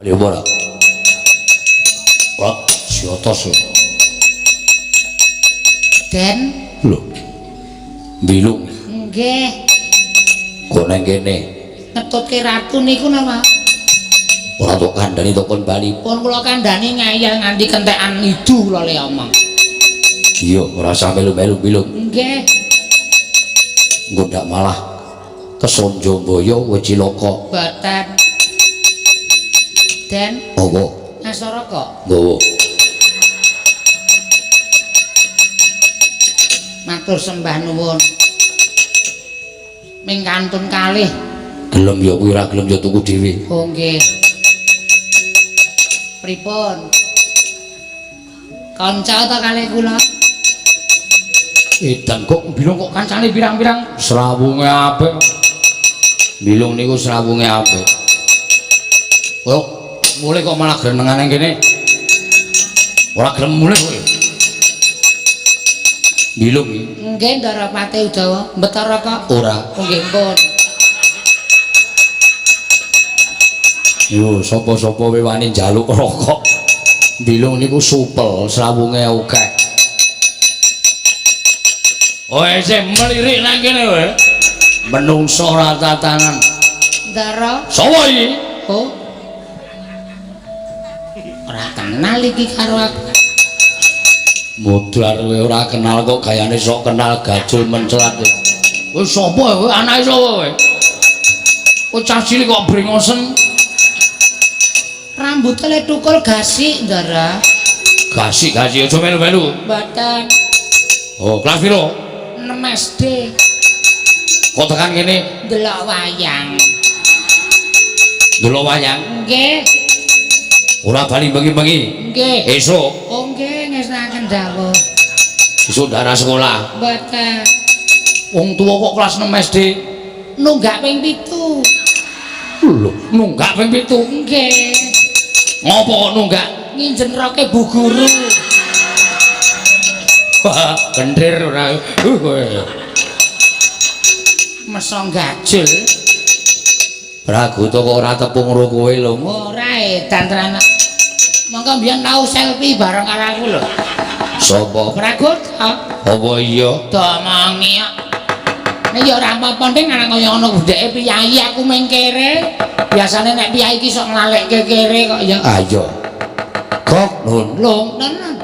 Ya ora. Ora siotos. Den, Lho. Bilung nggih. Kok nang kene Ngetutke ratu niku napa? Ora tok kandhani tok kon bali. Pun kula kandhani ngeyel nganti kentekan idu kula le omong. Iya, ora usah melu-melu bilung. Nggih. Engko ndak malah kesonjo mbaya kowe cilaka. Boten. Den, Apa? ngasara kok. Nggawa. Matur sembah nuwun. Ming kantun kalih. Gelem ya kuwi, ora gelem ya tuku dhewe. Oh nggih. Pripun? Kanca ta kalih kula? Edan kok bilung kok kancane pirang-pirang srawunge apik. Bilung niku srawunge apik. Kok mulih kok malah grenengan nang kene. Ora gelem mulih kowe. Bilung iki Nggih, Ndara Pati Udawa. Betara kok. Ora. Oh nggih pun. Yo sapa-sapa kowe wani njaluk rokok. Bilung niku supel, srawunge akeh. Oh, isih melirik nang kene kowe. Menungso ora tatanan. Ndara. Sapa iki? Oh. Ora kenal iki karo aku. Modar kowe ora kenal kok gayane sok kenal gajul mencelat. Kowe sapa kowe? Anake sapa kowe? Kowe cah cilik kok brengosen. Rambute le tukul gasik, Ndara. Gasik-gasik aja melu-melu. Mboten. Oh, kelas piro? 6 SD. Kok tekan kene? Ndelok wayang. Ndelok wayang? Nggih. Ora bali bengi-bengi. Nggih. Esuk. Oh nggih, ngestokaken dawuh. Esuk ndara sekolah. Mboten. Wong tuwa kok kelas 6 SD. Nunggak ping 7. Lho, nunggak ping 7. Nggih. Ngopo kok nunggak? Nginjen roke bu guru. Wah, kendir ora. Kowe. Meso gajul. Pragoto kok ora tepung karo kowe lho. Ora edan tenan. Monggo mbiyen tau selfie bareng karo aku lho. Sapa? Pragoto. Apa iya? Domongi kok. Nek ya ora apa-apa ning ana kaya ngono budeke piyayi aku ming kere. Biasane nek piyayi iki sok nglalekke kere kok ya. Ayo. Kok nun. Lho, tenan.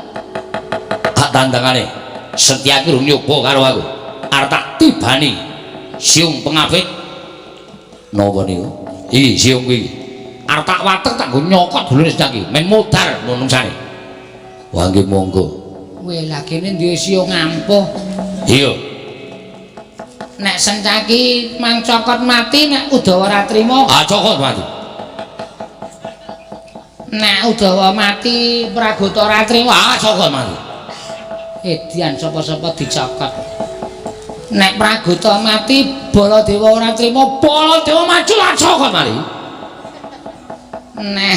Tak tandangane. Setyaki rung nyoba karo aku. Arep tak tibani siung pengapit. Napa niku? Iki siung kuwi. Arep tak watek tak nggo nyokot dulure Setyaki, men modar menungsane. Wah nggih monggo. Kowe lagene duwe siung ampuh. Iya. Nek Sencaki mang cokot mati nek Udawa ora trima. Ah cokot mati. Nek Udawa mati Pragoto ora trima. Ah cokot mati. Edian sapa-sapa dicokot. Nek Pragoto mati Baladewa ora trima, Baladewa maju lah cokot mati. Nek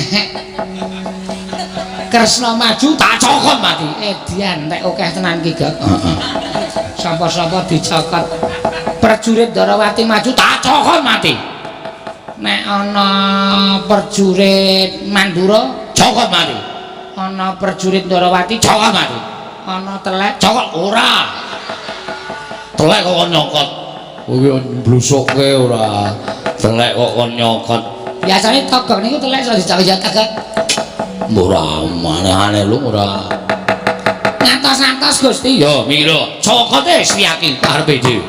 Kresna maju tak cokot mati. Edian tek akeh tenan ki, Gok. Heeh. Sapa-sapa dicokot. Prajurit Darawati maju tak cokot mati. Nek ana prajurit Mandura cokot mati. Ana prajurit Darawati cokot mati. Ana telek cokot ora. Telek kok kon nyokot. Kuwi mblusukke ora. Telek kok kon nyokot. Biasane togok niku telek iso dicokot ya togok. Ora aneh-aneh lho ora. Ngatos-atos Gusti. Ya mila cokote Setyaki karepe dhewe.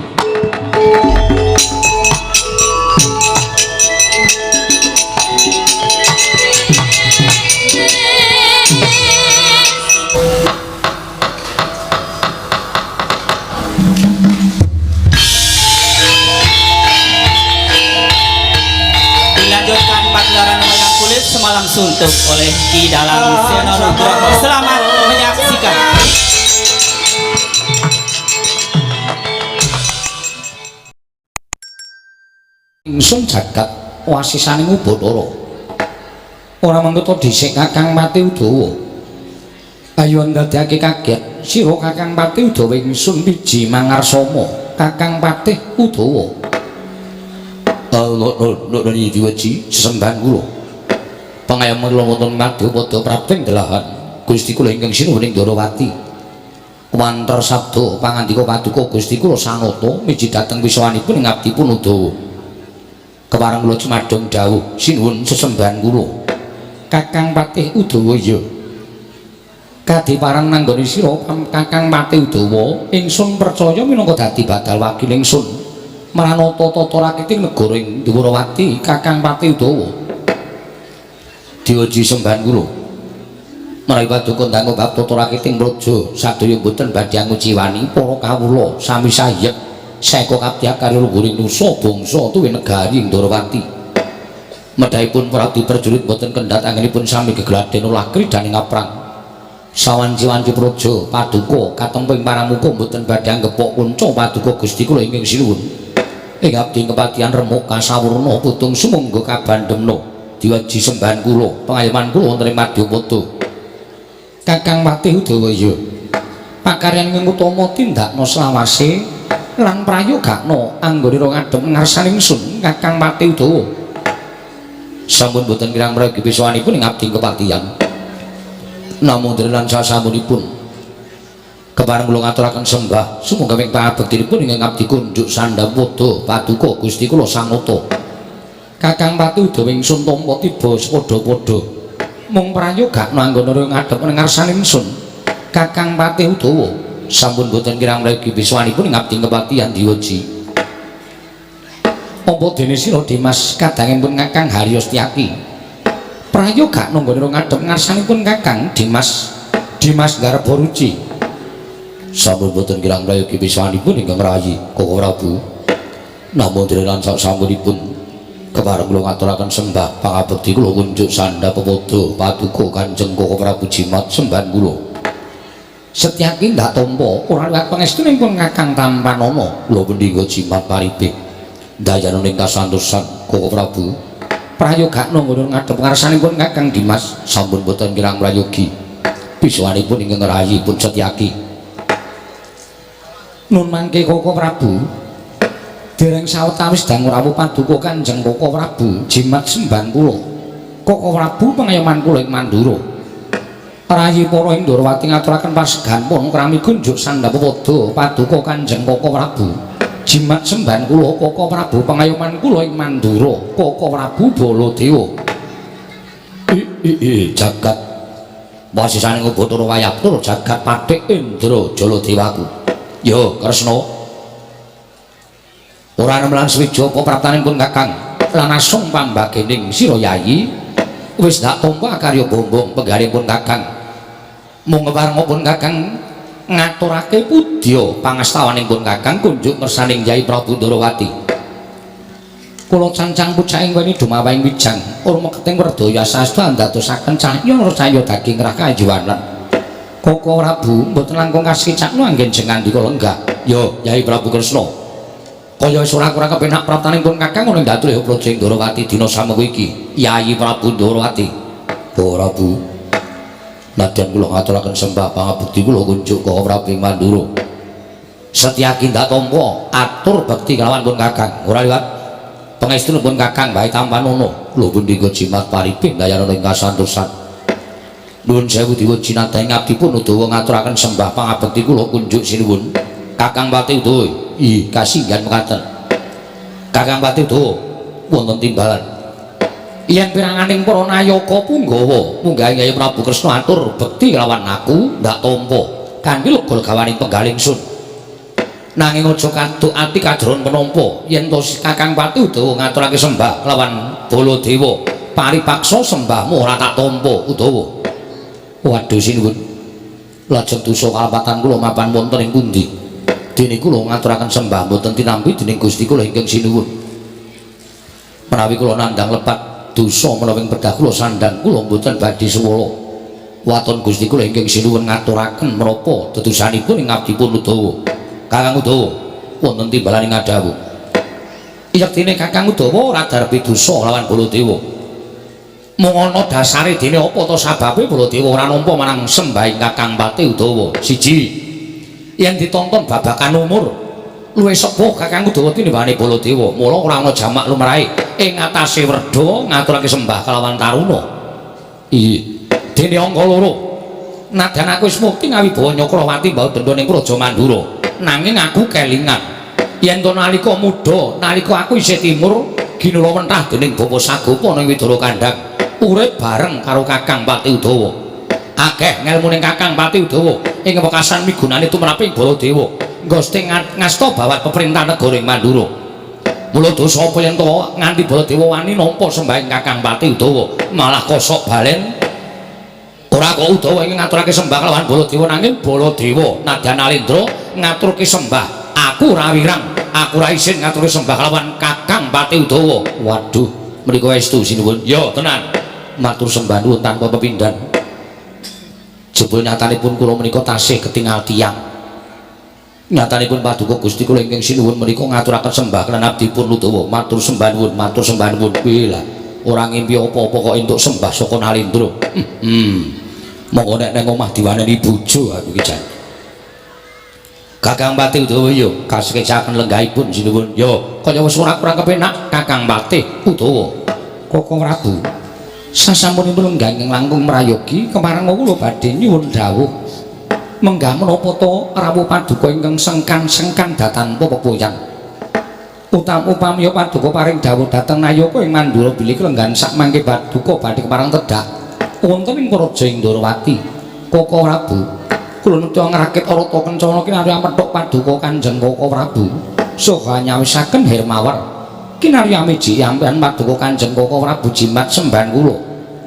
Dilanjutkan pagelaran wayang kulit semalam suntuk oleh Ki Dalang Seno Nugroho. Selamat menyaksikan. Ingsun jagat wasisaning Ubathara. Ora mangketa dhisik Kakang Pati Udawa. Ayo ndadekake kaget sira Kakang Pati Udawa ingsun wiji mangarsama Kakang Patih Udawa. Lho diweji sesembahan kula. Pangayoman kula wonten madyapada prapting delahan Gusti kula ingkang sinuwun ing Ndorowati. Wanter sabda pangandika paduka Gusti kula Sanata miji dhateng wisawanipun ing abdipun Udawa. Kepareng kula cumadong dawuh sinuwun sesembahan kula. Kakang Patih Udawa ya. Kadipareng nanggone sira Kakang Patih Udawa, ingsun percaya minangka dadi badal wakil ingsun mranata tata rakiting negara ing Dwarawati Kakang Patih Udawa. Diwaji sembahan kula. Menawi paduka ndang bab tata rakiting praja sadaya boten badhe anguciwani para kawula sami sayek seka kabeh karya luhuring nusa bangsa tuwi negari ing Dwarawati. Medhahipun Prabu prajurit boten kendhat anggenipun sami gegladen olah kridaning aprang. Sawanci-wanci praja paduka katemping paramuka boten badhe anggepok kunca paduka Gusti kula ingkang sinuwun. Ing abdi kepatihan remuk kasawurna putung sumangga kabandemna diwaji sembahan kula pangayoman kula wonten ing madyapada. Kakang Patih Udawa ya. Pakaryan ingkang utama tindakna selawase lan prayogakna anggone ora ngadhep ngarsaning ingsun Kakang Patih Udawa. Sampun boten kirang prayogi pisawanipun ing abdi kepatihan. Namung lan sasampunipun kepareng kula ngaturaken sembah sumangga ing pangabektinipun ingkang abdi kunjuk sandhap padha paduka Gusti kula Sanata. Kakang Patih Udawa ingsun tampa tiba sepadha-padha mung prayogakna anggone ngadhep ngarsaning ingsun Kakang Patih Udawa. Sampun boten kirang prayogi pisawanipun ing abdi kepatihan diwaji. Apa dene sira Dimas kadangipun Kakang Harya Setyaki? Prayogakna anggone ngadhep ngarsanipun Kakang Dimas Dimas Garbaruci. Sampun boten kirang prayogi pisawanipun ingkang rayi Koko Prabu. Namung lan sasampunipun kepareng kula ngaturaken sembah pangabekti kula kunjuk sandhap pepadha paduka Kanjeng Koko Prabu Jimat sembahan kula. Setyaki ndak tampa ora liwat pangestunipun Kakang Tampanana. Kula pendhingga jimat paribih ndayana ing kasantosan Koko Prabu. Prayogakna nggone ngadhep ngarsanipun Kakang Dimas sampun boten kirang prayogi pisawanipun ingkang rayi pun Setyaki. Nun mangke Koko Prabu dereng sawetawis dangu rawuh paduka Kanjeng Koko Prabu jimat sembahan kula. Koko Prabu pangayoman kula ing Mandura. Rayi para ing Ndorowati ngaturaken pasegan pun krami kunjuk sandhap padha paduka Kanjeng Koko Prabu. Jimat sembahan kula Koko Prabu pangayoman kula ing Mandura. Koko Prabu Baladewa. I jagat wasisaning Bathara Wayabtura jagat pathik Indra Jaladewaku. Yo Kresna. Ora nem lan swija apa praptanipun Kakang lan asung pambagening sira Yayi wis dak tampa karya bombong penggalipun Kakang. Mung keparengipun Kakang ngaturake pudya pangastawanipun Kakang kunjuk ngersaning Yai Prabu Ndorowati. Kula cancang pucaking weni dumawahing wijang urma keting werdaya saestu andadosaken cahya cahya daging rah kajuwanan. Koko Prabu mboten langkung kasekicakno anggen jeng ngandika lenggah. Yo Yai Prabu Kresna. Kaya wis ora kurang kepenak praptanipun Kakang ngono ndatur praja Ndorowati dina samengko iki. Yai Prabu Ndorowati. Prabu nadyan kula ngaturaken sembah pangabekti kula kunjuk Koko Prabu ing Mandura. Setyaki ndak tampa atur bekti kelawan pun Kakang. Ora liwat pangestunipun Kakang bae tampanana. Kula pundhika jimat paripih ndayana ing kasantosan. Nuwun sewu diwuji nadyan abdipun Udawa ngaturaken sembah pangabekti kula kunjuk sinuwun. Kakang Patih Udawa. Ih, kasinggihan mekaten. Kakang Patih Udawa wonten timbalan. Yen piranganing para nayaka punggawa munggahe Kyai Prabu Kresna atur bekti lawan aku ndak tampa kanthi lega legawaning penggalih ingsun. Nanging aja kaduk ati kadron penampa yen to Kakang Patih Udawa ngaturake sembah lawan Baladewa paripaksa sembahmu ora tak tampa Udawa. Waduh sinuwun. Lajeng dosa kalepatan kula mapan wonten ing pundi? Dene kula ngaturaken sembah mboten tinampi dening Gusti kula ingkang sinuwun. Menawi kula nandhang lepat dosa menawi bedah kula sandhang kula mboten badhe suwala. Waton Gusti kula ingkang sinuwun ngaturaken menapa dedusanipun ing abdipun Udawa. Kakang Udawa wonten timbalan ing ngadhawuh. Yektine Kakang Udawa ora darbi dosa lawan Baladewa. Mung ana dasare dene apa ta sababe Baladewa ora nampa marang sembahing Kakang Patih Udawa. Siji, yen ditonton babakan umur luwih sepuh Kakang Udawa tinimbangane Baladewa, mula ora ana jamak lumrahe ing atase werda ngaturake sembah kelawan taruna. Iya. Dene angka loro. Nadyan aku wis mukti ngawibawa Nyakrawati mbau denda ning Praja Mandura. Nanging aku kelingan yen to nalika muda, nalika aku isih timur ginula wentah dening Bapa Sagopa ning Widara Kandhang, urip bareng karo Kakang Pati Udawa. Akeh ngelmune Kakang Pati Udawa ing wekasan migunane tumraping Baladewa. Nggoste ngasta bawat peperintahan negara ing Mandura. Mula dosa apa yen to nganti Baladewa wani nampa sembahing Kakang Pati Udawa, malah kosok balen. Ora kok Udawa ingkang ngaturake sembah kelawan Baladewa, nanging Baladewa nadyan Alendra ngaturke sembah. Aku ora wirang, aku ora isin ngaturke sembah kelawan Kakang Pati Udawa. Waduh, mriku estu sinuwun. Ya, tenan. Matur sembah nuwun tanpa pepindhan. Jebul nyatanipun kula menika tasih ketingal tiyang. Nyatanipun paduka Gusti kula ingkang sinuwun menika ngaturaken sembah kelawan abdipun Udawa. Matur sembah nuwun, matur sembah nuwun. Kuwi lah, ora ngimpi apa-apa kok entuk sembah saka Nalendra. Monggo nek nang omah diwaneni bojo aku iki jan. Kakang Pati Udawa yo kasekecaken lenggahipun sinuwun. Yo kaya wis ora kurang kepenak Kakang Pati Udawa. Koko Prabu, sasampunipun lenggah ingkang langkung mrayogi kemareng kula badhe nyuwun dawuh. Menggah menapa to rawuh paduka ingkang sengkan-sengkan datanpa pepoyan. Utam upami paduka paring dawuh dhateng nayaka ing Mandura bilih lenggahan sakmangke paduka badhe kepareng tedhak wonten ing Praja Indrawati. Koko Prabu, kula nutya ngrakit arata kencana kinarya methuk paduka Kanjeng Koko Prabu saha nyawisaken Hermawar kinarya miji ampihan paduka Kanjeng Koko Prabu jimat sembahan kula.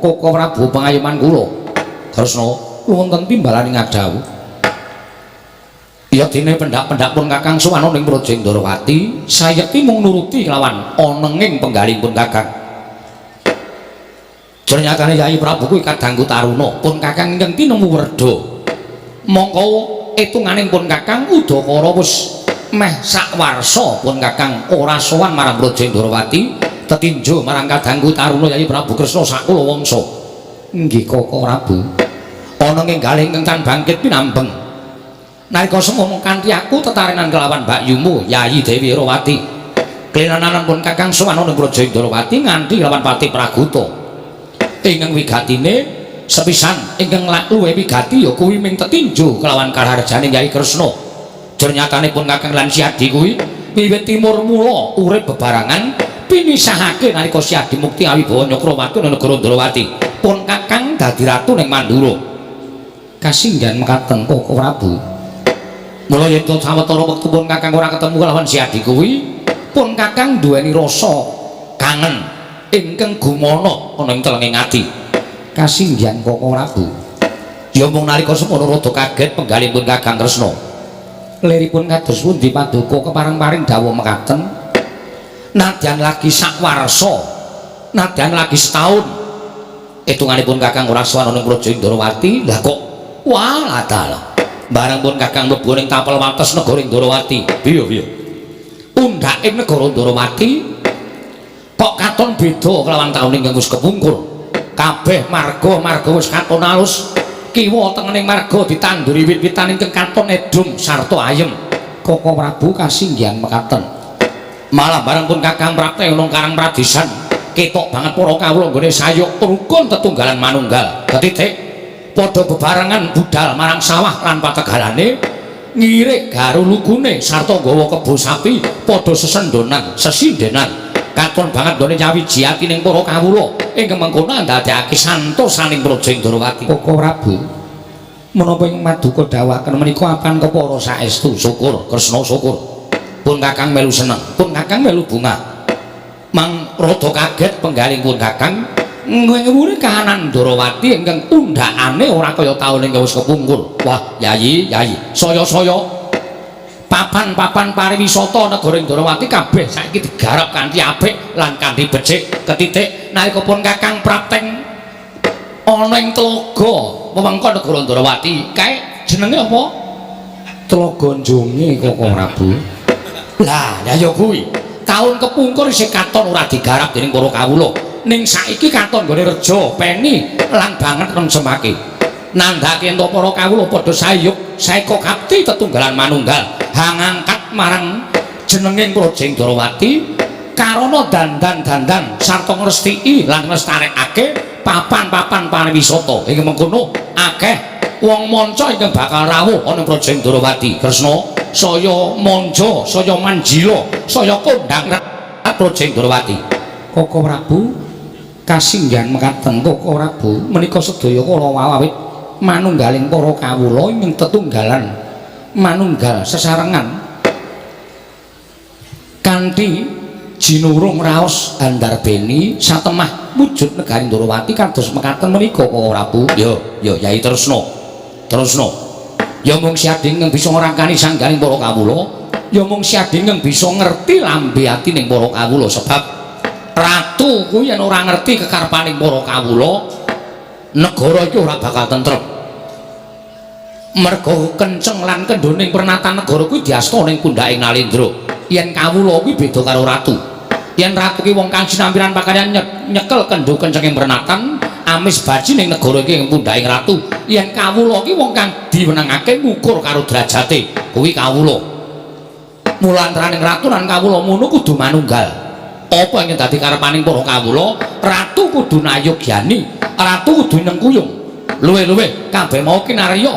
Koko Prabu pangayoman kula. Kresna wonten timbalaning ngadhawuh. Ya dene pendak-pendak pun Kakang sowan ning Praja Indrawati, sayekti mung nuruti kelawan onenging penggalihipun Kakang. Ternyatane Yayi Prabu kuwi kadangku taruna, pun Kakang ingkang tinemu werda. Mongko etunganing pun Kakang udakara wis meh sakwarsa pun Kakang ora sowan marang Praja Indrawati, tetinjo marang kadangku taruna Yayi Prabu Kresna sakula wangsa. Nggih Koko Prabu. Ana ing galih ingkang tan bangkit pinambeng. Nalika semono kanthi aku tetarenan kelawan Mbakyumu Yayi Dewi Herawati. Klinanan pun Kakang sowan ing Praja Indrawati nganti lawan Patih Praguta. Ingkang wigatine sepisan ingkang luwih wigati ya kuwi ming tetinjo kelawan karaharjane Yayi Kresna. Jernyatane pun Kakang lan Siadi kuwi wiwit timur mula urip bebarengan pinisahake nalika Siadi mukti awibawa Nyakrawati nang negara Ndrawati. Pun Kakang dadi ratu ning Mandura. Kasinggihan mekaten Koko Prabu. Mula yen to sawetara wektu pun Kakang ora ketemu kelawan Siadi kuwi, pun Kakang duweni rasa kangen ingkang gumana ana ing telenging ati. Kasinggihan Koko Prabu. Ya mung nalika semono rada kaget penggalihipun Kakang Kresna. Liripun kados pundi paduka kepareng paring dawuh mekaten? Nadyan lagi sakwarsa, nadyan lagi setahun, etunganipun Kakang ora sowan ning Praja Indrawati, lah kok walah dalah. Bareng pun Kakang mlebu ning tapel wates negara Indrawati. Piye piye? Undhake negara Indrawati kok katon beda kelawan taun ingkang wis kepungkur. Kabeh marga-marga wis katon alus. Kiwa tengening marga ditanduri wit-witan ingkang katon edum sarta ayem. Koko Prabu kasinggihan mekaten. Malah bareng pun Kakang prapte nang Karang Pradisan, ketok banget para kawula nggone sayuk rukun tetunggalan manunggal. Ketitik padha bebarengan budal marang sawah lan pategalane ngirik garu lugune sarta nggawa kebo sapi padha sesendonan sesindenan. Katon banget nggone nyawiji atining para kawula ingkang mengkono ndadekake santosaning Praja Indrawati. Koko Prabu, menapa ing maduka dawuhaken menika apan kepara saestu? Syukur Kresna syukur. Pun Kakang melu seneng, pun Kakang melu bunga. Mang rada kaget penggalih pun Kakang ngewuri kahanan Ndrawati ingkang undhakane ora kaya taun ingkang wis kepungkur. Wah, Yayi, Yayi, saya-saya papan-papan pariwisata negara Indrawati kabeh saiki digarap kanthi apik lan kanthi becik. Ketitik nalika pun Kakang prapteng ana ing tlaga wewengkon negara Ndrawati, kae jenenge apa? Tlaga Njonge Koko Prabu. Lah, ya ya kuwi. Taun kepungkur isih katon ora digarap dening para kawula. Ning saiki katon nggone reja, peni lan banget rengsemake. Nandhake ento para kawula padha sayuk, saeka kapti tetunggalan manunggal, hangangkat marang jenenging Praja Indrawati. Karana dandan-dandan sarta ngrestiki lan nglestarekake papan-papan pariwisata. Ing mengkono akeh wong manca ingkang bakal rawuh ana Praja Ndrawati. Kresna saya manja, saya manjila, saya kondang Praja Ndrawati. Koko Prabu kasinggihan mekaten Koko Prabu menika sedaya kala wawit manunggaling para kawula ing tetunggalan manunggal sesarengan kanthi jinurung raos andarbeni satemah wujud negari Ndrawati kados mekaten menika Koko Prabu. Yo yo Yai terusno. Terusno. Ya mung siading ingkang bisa ngrangkani sangganing para kawula, ya mung siading ingkang bisa ngerti lambe atining para kawula sebab ratu kuwi yen ora ngerti kekarepaning para kawula, negara iki ora bakal tentrem. Merga kenceng lan kendhoning pernatan negara kuwi diasta ning pundhaking Nalendra. Yen kawula kuwi beda karo ratu. Yen ratu ki wong kang sinampiran pakaryan nyekel kendho kencenging pernatan, amis baji ning negara iki ing pundhaking ratu. Yen kawula ki wong kang diwenangake ngukur karo derajate, kuwi kawula. Mula antaraning ratu lan kawula mono kudu manunggal. Apa ingkang dadi karepaning para kawula, ratu kudu nayogyani, ratu kudu nengkuyung. Luwih-luwih kabeh mau kinarya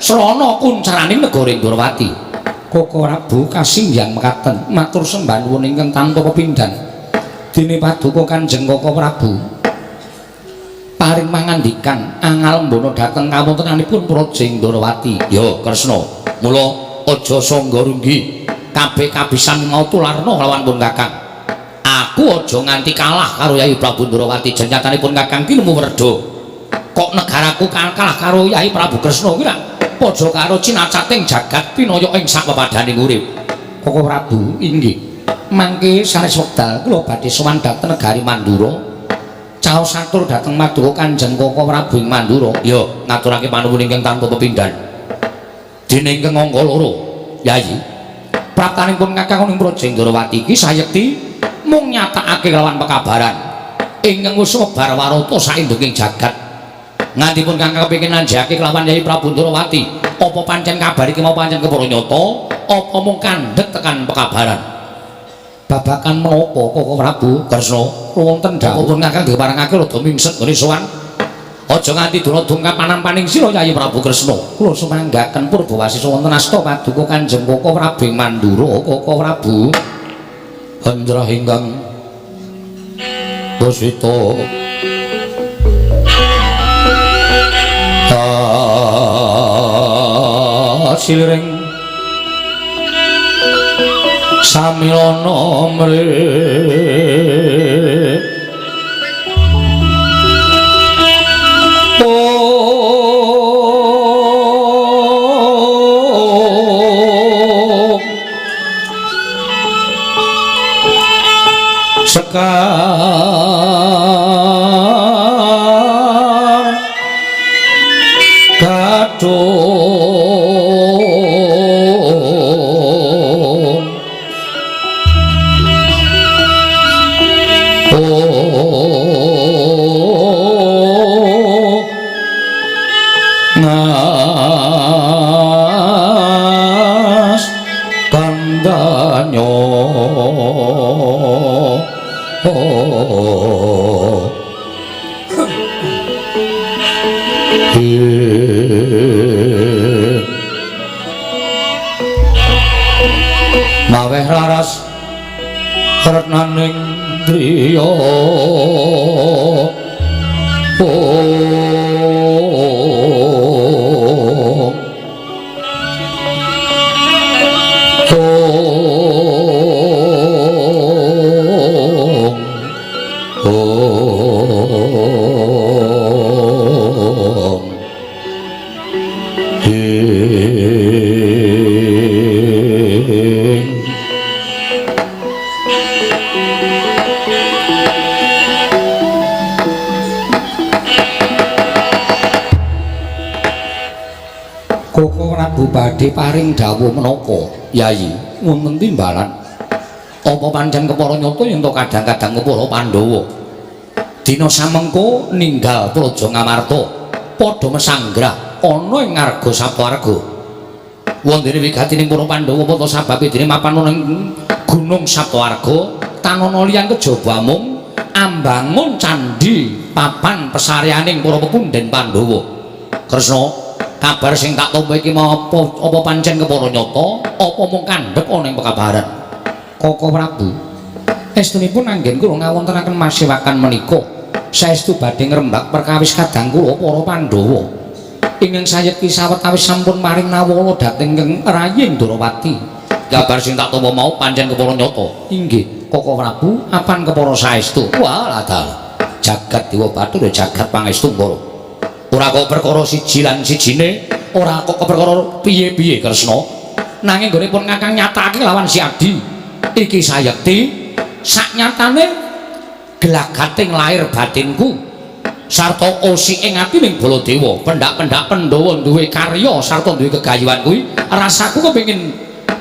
srana kuncaraning negara Ndrawati. Koko Prabu kasinggihan mekaten matur sembah nuwun ingkang tanpa pepindhan. Dene paduka Kanjeng Koko Prabu paring mangandikan angalembana dhateng kawontenanipun Praja Ndrawati. Ya Kresna, mula aja sangga runggi kabeh kabisan mau tularna lawan pun Kakang. Aku aja nganti kalah karo Yai Prabu Ndrawati. Jenyatanipun Kakang ki nemu werda. Kok negaraku kalah karo Yai Prabu Kresna kuwi padha karo cinacating jagat pinaya ing sak pepadaning urip. Koko Prabu inggih. Mangke sanes wekdal kula badhe sowan dhateng negari Mandura. Caos atur dhateng Madura Kanjeng Koko Prabu ing Mandura. Ya, ngaturake panuwun ingkang tanpa pepindhan. Dene ingkang angka 2, Yai. Praptanipun Kakang ing Praja Ndrawati iki sayekti mung nyatakake lawan pekabaran ingkang wis sebar warata saindenging jagat. Nganti pun Kakang kepengin nanjake kelawan Yai Prabu Ndrawati, apa pancen kabar iki mau pancen kepara nyata, apa mung kandhet tekan pekabaran? Babakan menapa Koko Prabu Kresna? Wonten dawuh pun Kakang diparengake rada mingset nggone sowan. Aja nganti duna dungkap panampaning sira Yai Prabu Kresna. Kula sumanggaken purbawasisa wonten asta paduka Kanjeng Koko Prabu ing Mandura. Koko Prabu Hendra ingkang Puswita siliring samilana mrih sekar gadung ngas kandanyo maweh laras retnaning driya Koko Prabu badhe paring dawuh menapa Yayi wonten timbalan apa pancen kepara nyata yen to kadang-kadang kepara Pandhawa dina samengko ninggal Praja Ngamarta padha mesanggrah ana ing ngarga Saptarga. Wondene wigatining para Pandhawa apa sababe dene mapan ana ing Gunung Saptawarga tanana liyan kejaba amung ambangun candhi papan pesareaning para pepundhen Pandhawa. Kresna, kabar sing tak tampa iki mau apa pancen kepara nyata apa mung kandhek ana ing pekabaran? Koko Prabu, estunipun anggen kula ngawontenaken masewakan menika saestu badhe ngrembak perkawis kadang kula para Pandhawa. Ingkang sayekti sawetawis sampun maring nawala dhateng ingkang Rayi Ndrawati. Kabar sing tak tampa mau pancen kepara nyata. Inggih, Koko Prabu, apan kepara saestu? Walah dalah. Jagat Dewa Bathara jagat pangestu Ngara. Ora kok perkara siji lan sijine, ora kok perkara piye-piye Kresna. Nanging nggone pun Kakang nyatakake lawan si Adi. Iki sayekti saknyatane gelagating lair batinku sarta osik ing atining Baladewa, pendak-pendak Pandhawa duwe karya sarta duwe gegayuhan kuwi, rasaku kepengin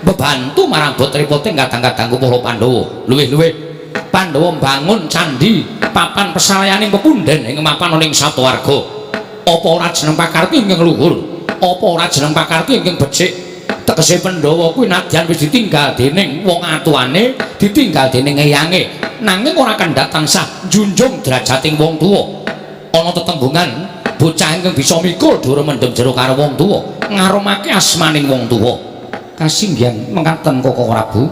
bebantu marang bot-repoting kadang-kadangku para Pandhawa. Luwih-luwih Pandhawa mbangun candhi papan pesareaning pepundhen ing mapan ana ing Saptawarga. Apa ora jeneng pakarti ingkang luhur? Apa ora jeneng pakarti ingkang becik? Tegese Pandhawa kuwi nadyan wis ditinggal dening wong atuane, ditinggal dening eyange, nanging ora kendhat tansah njunjung derajating wong tuwa. Ana tetembungan bocah ingkang bisa mikul dura mendem jero karo wong tuwa, ngarumake asmaning wong tuwa. Kasinggihan mekaten Koko Prabu,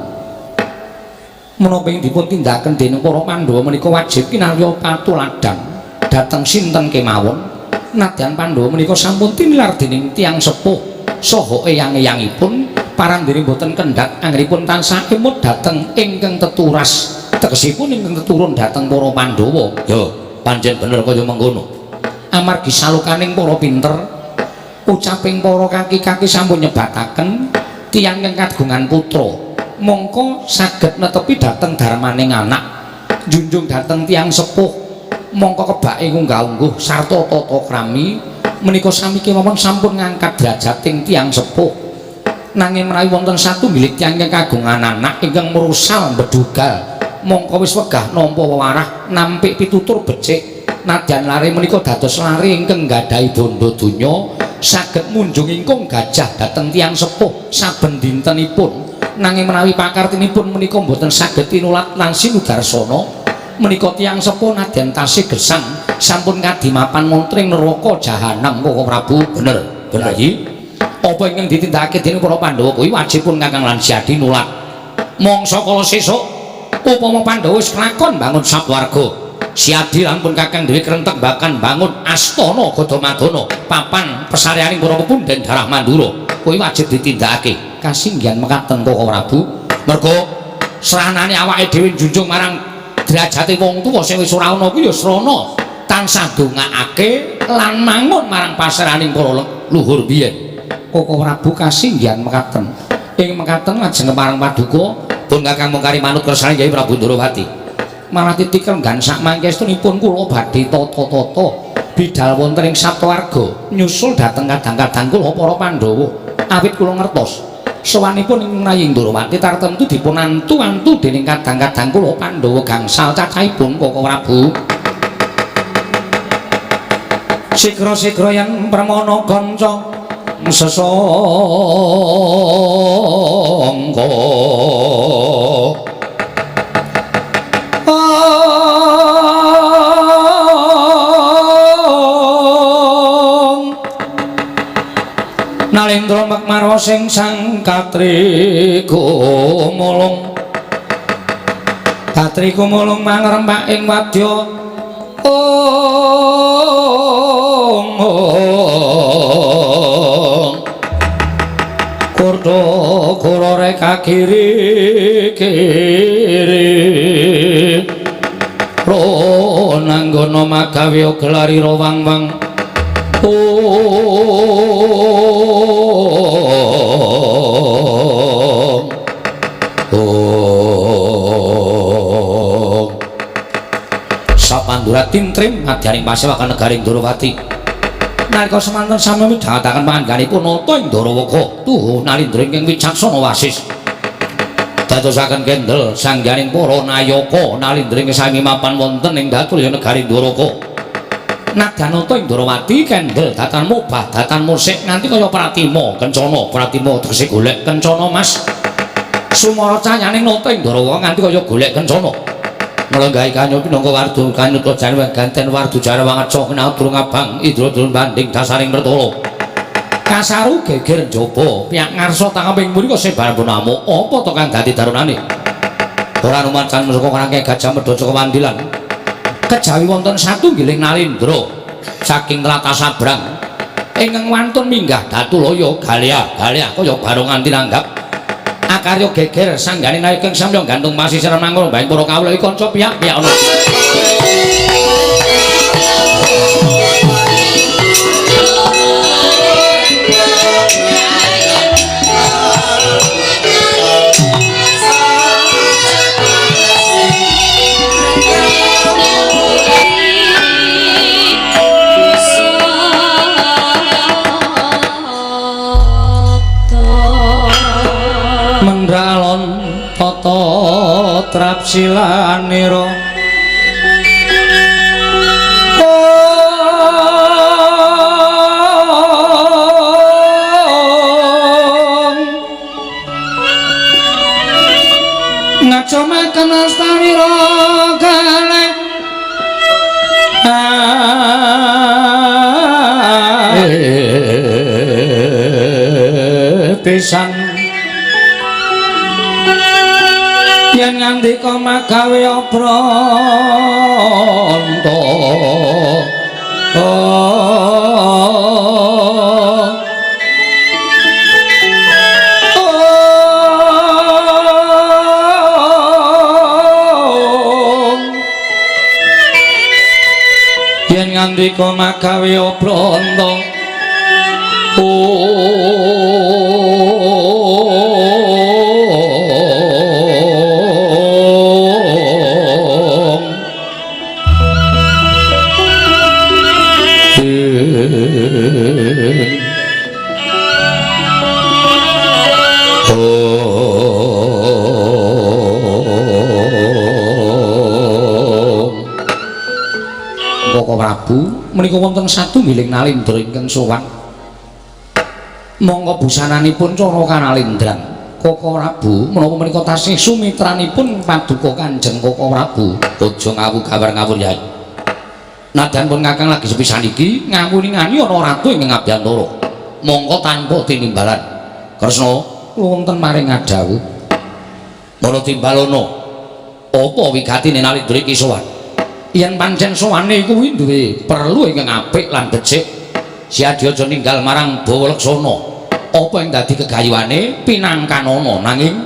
menapa ing dipun tindakaken dening para Pandhawa menika wajib kinarya patuladan dhateng sinten kemawon. Nadyan Pandhawa menika sampun tinilar dening tiyang sepuh saha eyang-eyangipun, parandene boten kendhat anggenipun tansah emut dhateng ingkang teturas, tegesipun ingkang teturun dhateng para Pandhawa. Ya, pancen bener kaya mengkono. Amargi salukaning para pinter, ucaping para kaki-kaki sampun nyebataken tiyang ingkang kagungan putra mongko saged netepi dhateng darmaning anak, njunjung dhateng tiyang sepuh mongko kebake ngunggah-ungguh sarta tata krami menika sami kemawon sampun ngangkat derajating tiyang sepuh. Nanging menawi wonten satunggiling tiyang ingkang kagungan anak ingkang mrusal mbedugal mongko wis wegah nampa wewarah nampik pitutur becik, nadyan lare menika dados lare ingkang nggadahi bondo donya saged munjung ingkung gajah dhateng tiyang sepuh saben dintenipun. Nanging menawi pakartinipun menika mboten saged tinulat lan sinudarsana menika tiyang sepuh nadyan tasih gesang sampun kadimapan wonten ing neraka jahanam. Koko Prabu, bener bener iki. Apa ingkang ditindakake dening para Pandhawa kuwi wajib pun Kakang lan Siadi nulat. Mangsa kala sesuk upama Pandhawa wis kelakon bangun Saptawarga, Siadi lan pun Kakang duwe krentek bahkan bangun astana Gadamadana papan pesareaning para pepundhen darah Mandura kuwi wajib ditindakake. Kasinggihan mekaten Koko Prabu, mergo sranane awake dhewe njunjung marang derajate wong tuwa sing wis ora ana kuwi ya srana tansah ndongaake lan mangun marang pasraning para luhur biyen. Koko Prabu kasinggihan mekaten. Ing mekaten lajeng marang paduka pun Kakang mung kari manut kersane Kyai Prabu Ndrawati. Malah titik renggan sak mangke estunipun kula badhe tata-tata bidal wonten ing Saptawarga nyusul dhateng kadang-kadang kula para Pandhawa. Awit kula ngertos sowanipun ing Rayi Ndrawati tartemtu dipun antu-antu dening kadang-kadang kula Pandhawa gangsal cacahipun Koko Prabu. Sigra-sigra yen permana kanca sesangka Nalendra Makmara sing sang katri gumulung, katri gumulung mangrempak ing wadya ong kurdo kurore kakiri kiri ronanggono magawe gelari rawang-wang ong ong Sapandura tintrim madyaning pasewakan negaring Ndrawati. Nalika semanten sami midhangetaken pangangganipun nata ing Ndarawaka tuhu Nalindra ingkang wicaksana wasis. Dadosaken kendel sangganing para nayaka Nalindra ingkang sami mapan wonten ing Datulya negari Ndrawaka. Nadyanata Indrawati kendel datan mobah datan musik nganti kaya Pratima kencana Pratima tegese golek kencana Mas. Sumara cayaning nata Indrawa nganti kaya golek kencana. Nglenggahi kanya pinangka wardu kanyuta janwa ganten wardu jara wangeca kena durung abang indra durung banding dasaring pertala. Kasaru geger njaba piyak ngarsa tangkeping mriko sebar amuk apa to kang dadi darunane. Ora numacan saka rangke Gajah Mada saka Wandilan. Kejawi wonten satunggiling nalindra saking tlatah sabrang ingkang wantun minggah Datulaya galya galya kaya barongan tinanggap. Akarya geger sanggane naik samya gantung pasisir mangkon baing para kawula iki kanca piyak-piyak ana. Mendalon tata trapsilanira ngacomaken astanira galeh pisan yen ngandika magawe obranta yen ngandika magawe obranta Koko Prabu menika wonten satunggiling nalindra ingkang sowan. Monggo busananipun cara kanalindran. Koko Prabu menapa menika tasih sumitranipun paduka Kanjeng Koko Prabu. Aja ngawu gawar ngawur yai. Nadyan pun kakang lagi sepisan iki ngawuni-ngani ana ratu ingkang ngabiyantara. Monggo tanpa tinimbalan. Kresna kula wonten maring ngadhawuh. Mara timbalana. Apa wigatine nalindra iki sowan? Yen pancen sowane kuwi duwe perlu ingkang apik lan becik, Siadi aja ninggal marang Bawa Leksana. Apa ing dadi kegayuhane pinangkanana nanging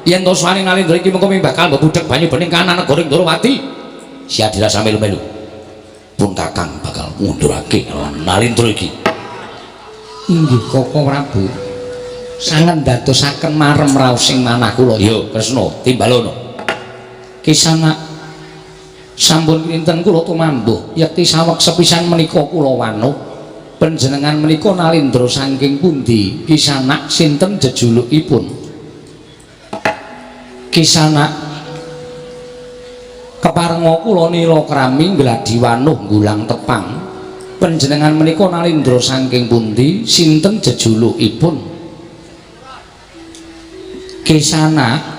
yen to sowane nalindra iki mengko bakal mbebudheg banyu bening kanan negara Ndrawati. Siadi rasa melu-melu. Pun kakang bakal ngundurake nalindra iki. Inggih Koko Prabu. Sanget ndadosaken marem raosing manah kula. Ya Kresna timbalana. Kisana sampun kinten kula tumambuh yekti saweg sepisan menika kula wanuh panjenengan menika nalindra saking pundi kisanak sinten jejulukipun kisanak keparenga kula nila krami gladi wanuh nggulang tepang panjenengan menika nalindra saking pundi sinten jejulukipun kisanak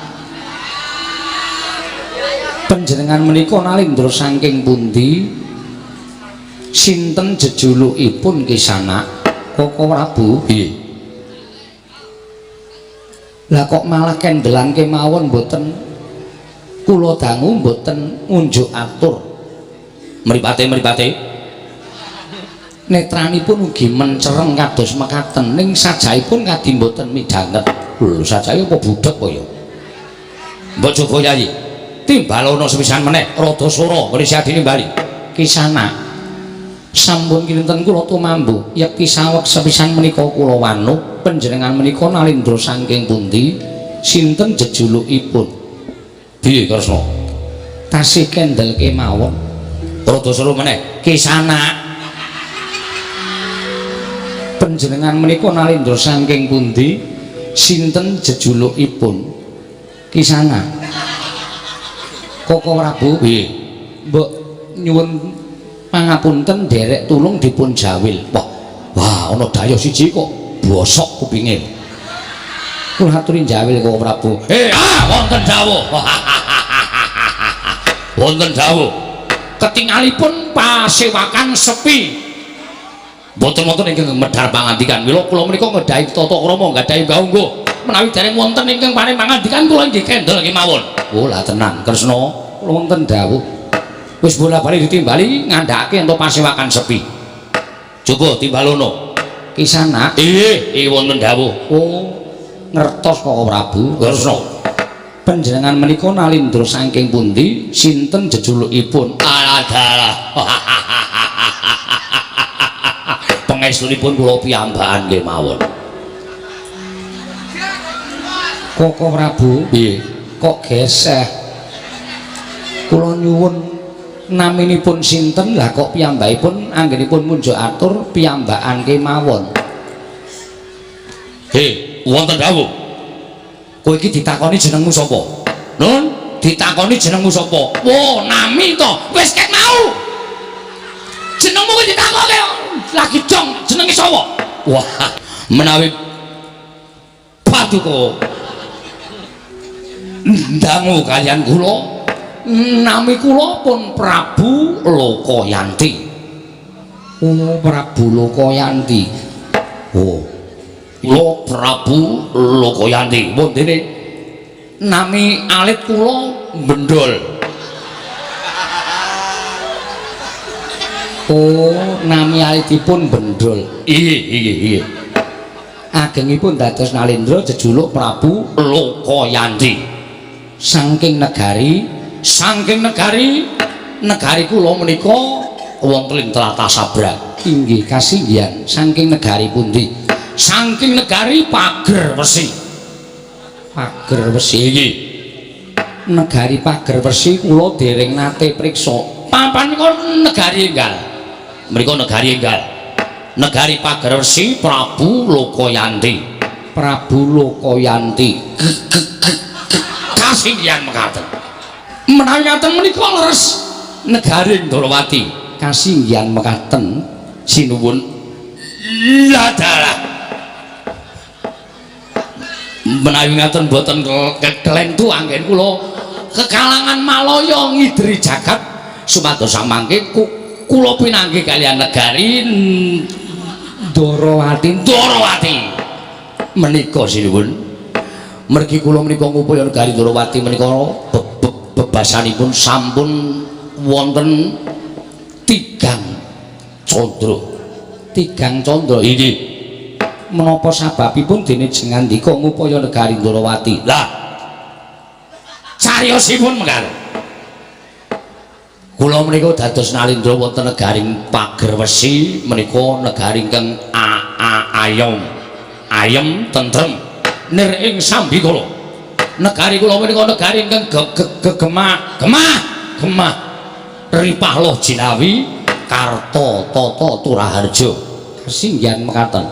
panjenengan menika nalindra saking pundi sinten jejulukipun kisanak Koko Prabu piye lah kok malah kendelan kemawon mboten kula dangu mboten ngunjuk atur mripate-mripate netranipun ugi mencereng kados mekaten ning sajaipun kadi mboten midhanget lho sajae apa budheg apa ya mbok coba yai timbalana sepisan meneh rada sora ngene Siadine bali kisana sampun kinten kula tumambuh yekti saweg sepisan menika kula wanuh panjenengan menika nalindra saking pundi sinten jejulukipun piye Kresna tasih kendel kemawon rada seru meneh kisana panjenengan menika nalindra saking pundi sinten jejulukipun kisana Koko Prabu piye mbok nyuwun pangapunten. Pangapunten nderek tulung dipun jawil. Wah, wah ana dayoh siji kok bosok kupinge. Kula aturi jawil kok Prabu. Wonten dawuh. Wonten dawuh. Ketingalipun pasewakan sepi. Mboten wonten ingkang medhar pangandikan. Mila kula menika ngedhahi tata krama nggadahi unggah-ungguh. Menawi dereng wonten ingkang paring pangandikan kula inggih kendel kemawon. Oh, lah tenan Kresna, kula wonten dawuh. Wis bola-bali ditimbali ngandhakake ento pasewakan sepi. Coba timbalono. Kisanak. Nggih, wonten dawuh. Oh, ngertos kok Prabu. Kresna. Panjenengan menika nalindra saking pundi? Sinten jejulukipun? Aladalah. Pangestunipun kula piyambakan nggih mawon. Koko Prabu, Piye? Kok geseh? Kula nyuwun naminipun sinten? Lah kok piyambakipun anggenipun munjuk atur piyambakan kemawon. He, wonten dawuh. Kowe iki ditakoni jenengmu sapa? Nun, ditakoni jenengmu sapa? Wo, nami to. Wis ket mau. Jenengmu kuwi ditakoke lagi dong jenenge sapa? Wah, menawi paduka ndangu kalian kula, nami kula pun Prabu Lokayanti. Oh, Prabu Lokayanti. Oh, kula Prabu Lokayanti. Wondene nami alit kula Bendol. Oh, nami alitipun Bendol. Iya, iya, iya. Agengipun dados Nalendra jejuluk Prabu Lokayanti. Saking negari, saking negari, negari kula menika wonten ing tlatah Sabrang. Inggih kasinggihan. Saking negari pundi? Saking negari Pager Wesi. Pager Wesi. Inggih. Negari Pager Wesi kula dereng nate priksa. Papan menika negari enggal. Mriku negari enggal. Negari Pager Wesi Prabu Lokayanti. Prabu Lokayanti. Kasinggihan mekaten. Menawi ngaten menika leres negari Ndorowati. Kasinggihan mekaten. Sinuwun. Ladalah. Menawi ngaten boten kelentu anggen kula kekalangan Malaya ngidri jagat supados samangke kula pinanggih kalian negari Ndorowati. Ndorowati menika sinuwun. Mergi kula menika ngupaya negari Ndorowati menika bebasanipun sampun wonten tigang candra. Tigang candra inggih. Menapa sababipun dene jengandika ngupaya negari Ndorowati? Lah cariyosipun mengkaro kula menika dados Nalindra wonten negari Pager Wesi menika negari ingkang ayom ayem tentrem nir ing sambikala. Negari kula menika negari ingkang gemah gemah gemah ripah loh jinawi karta tata turaharja. Kasinggihan mekaten.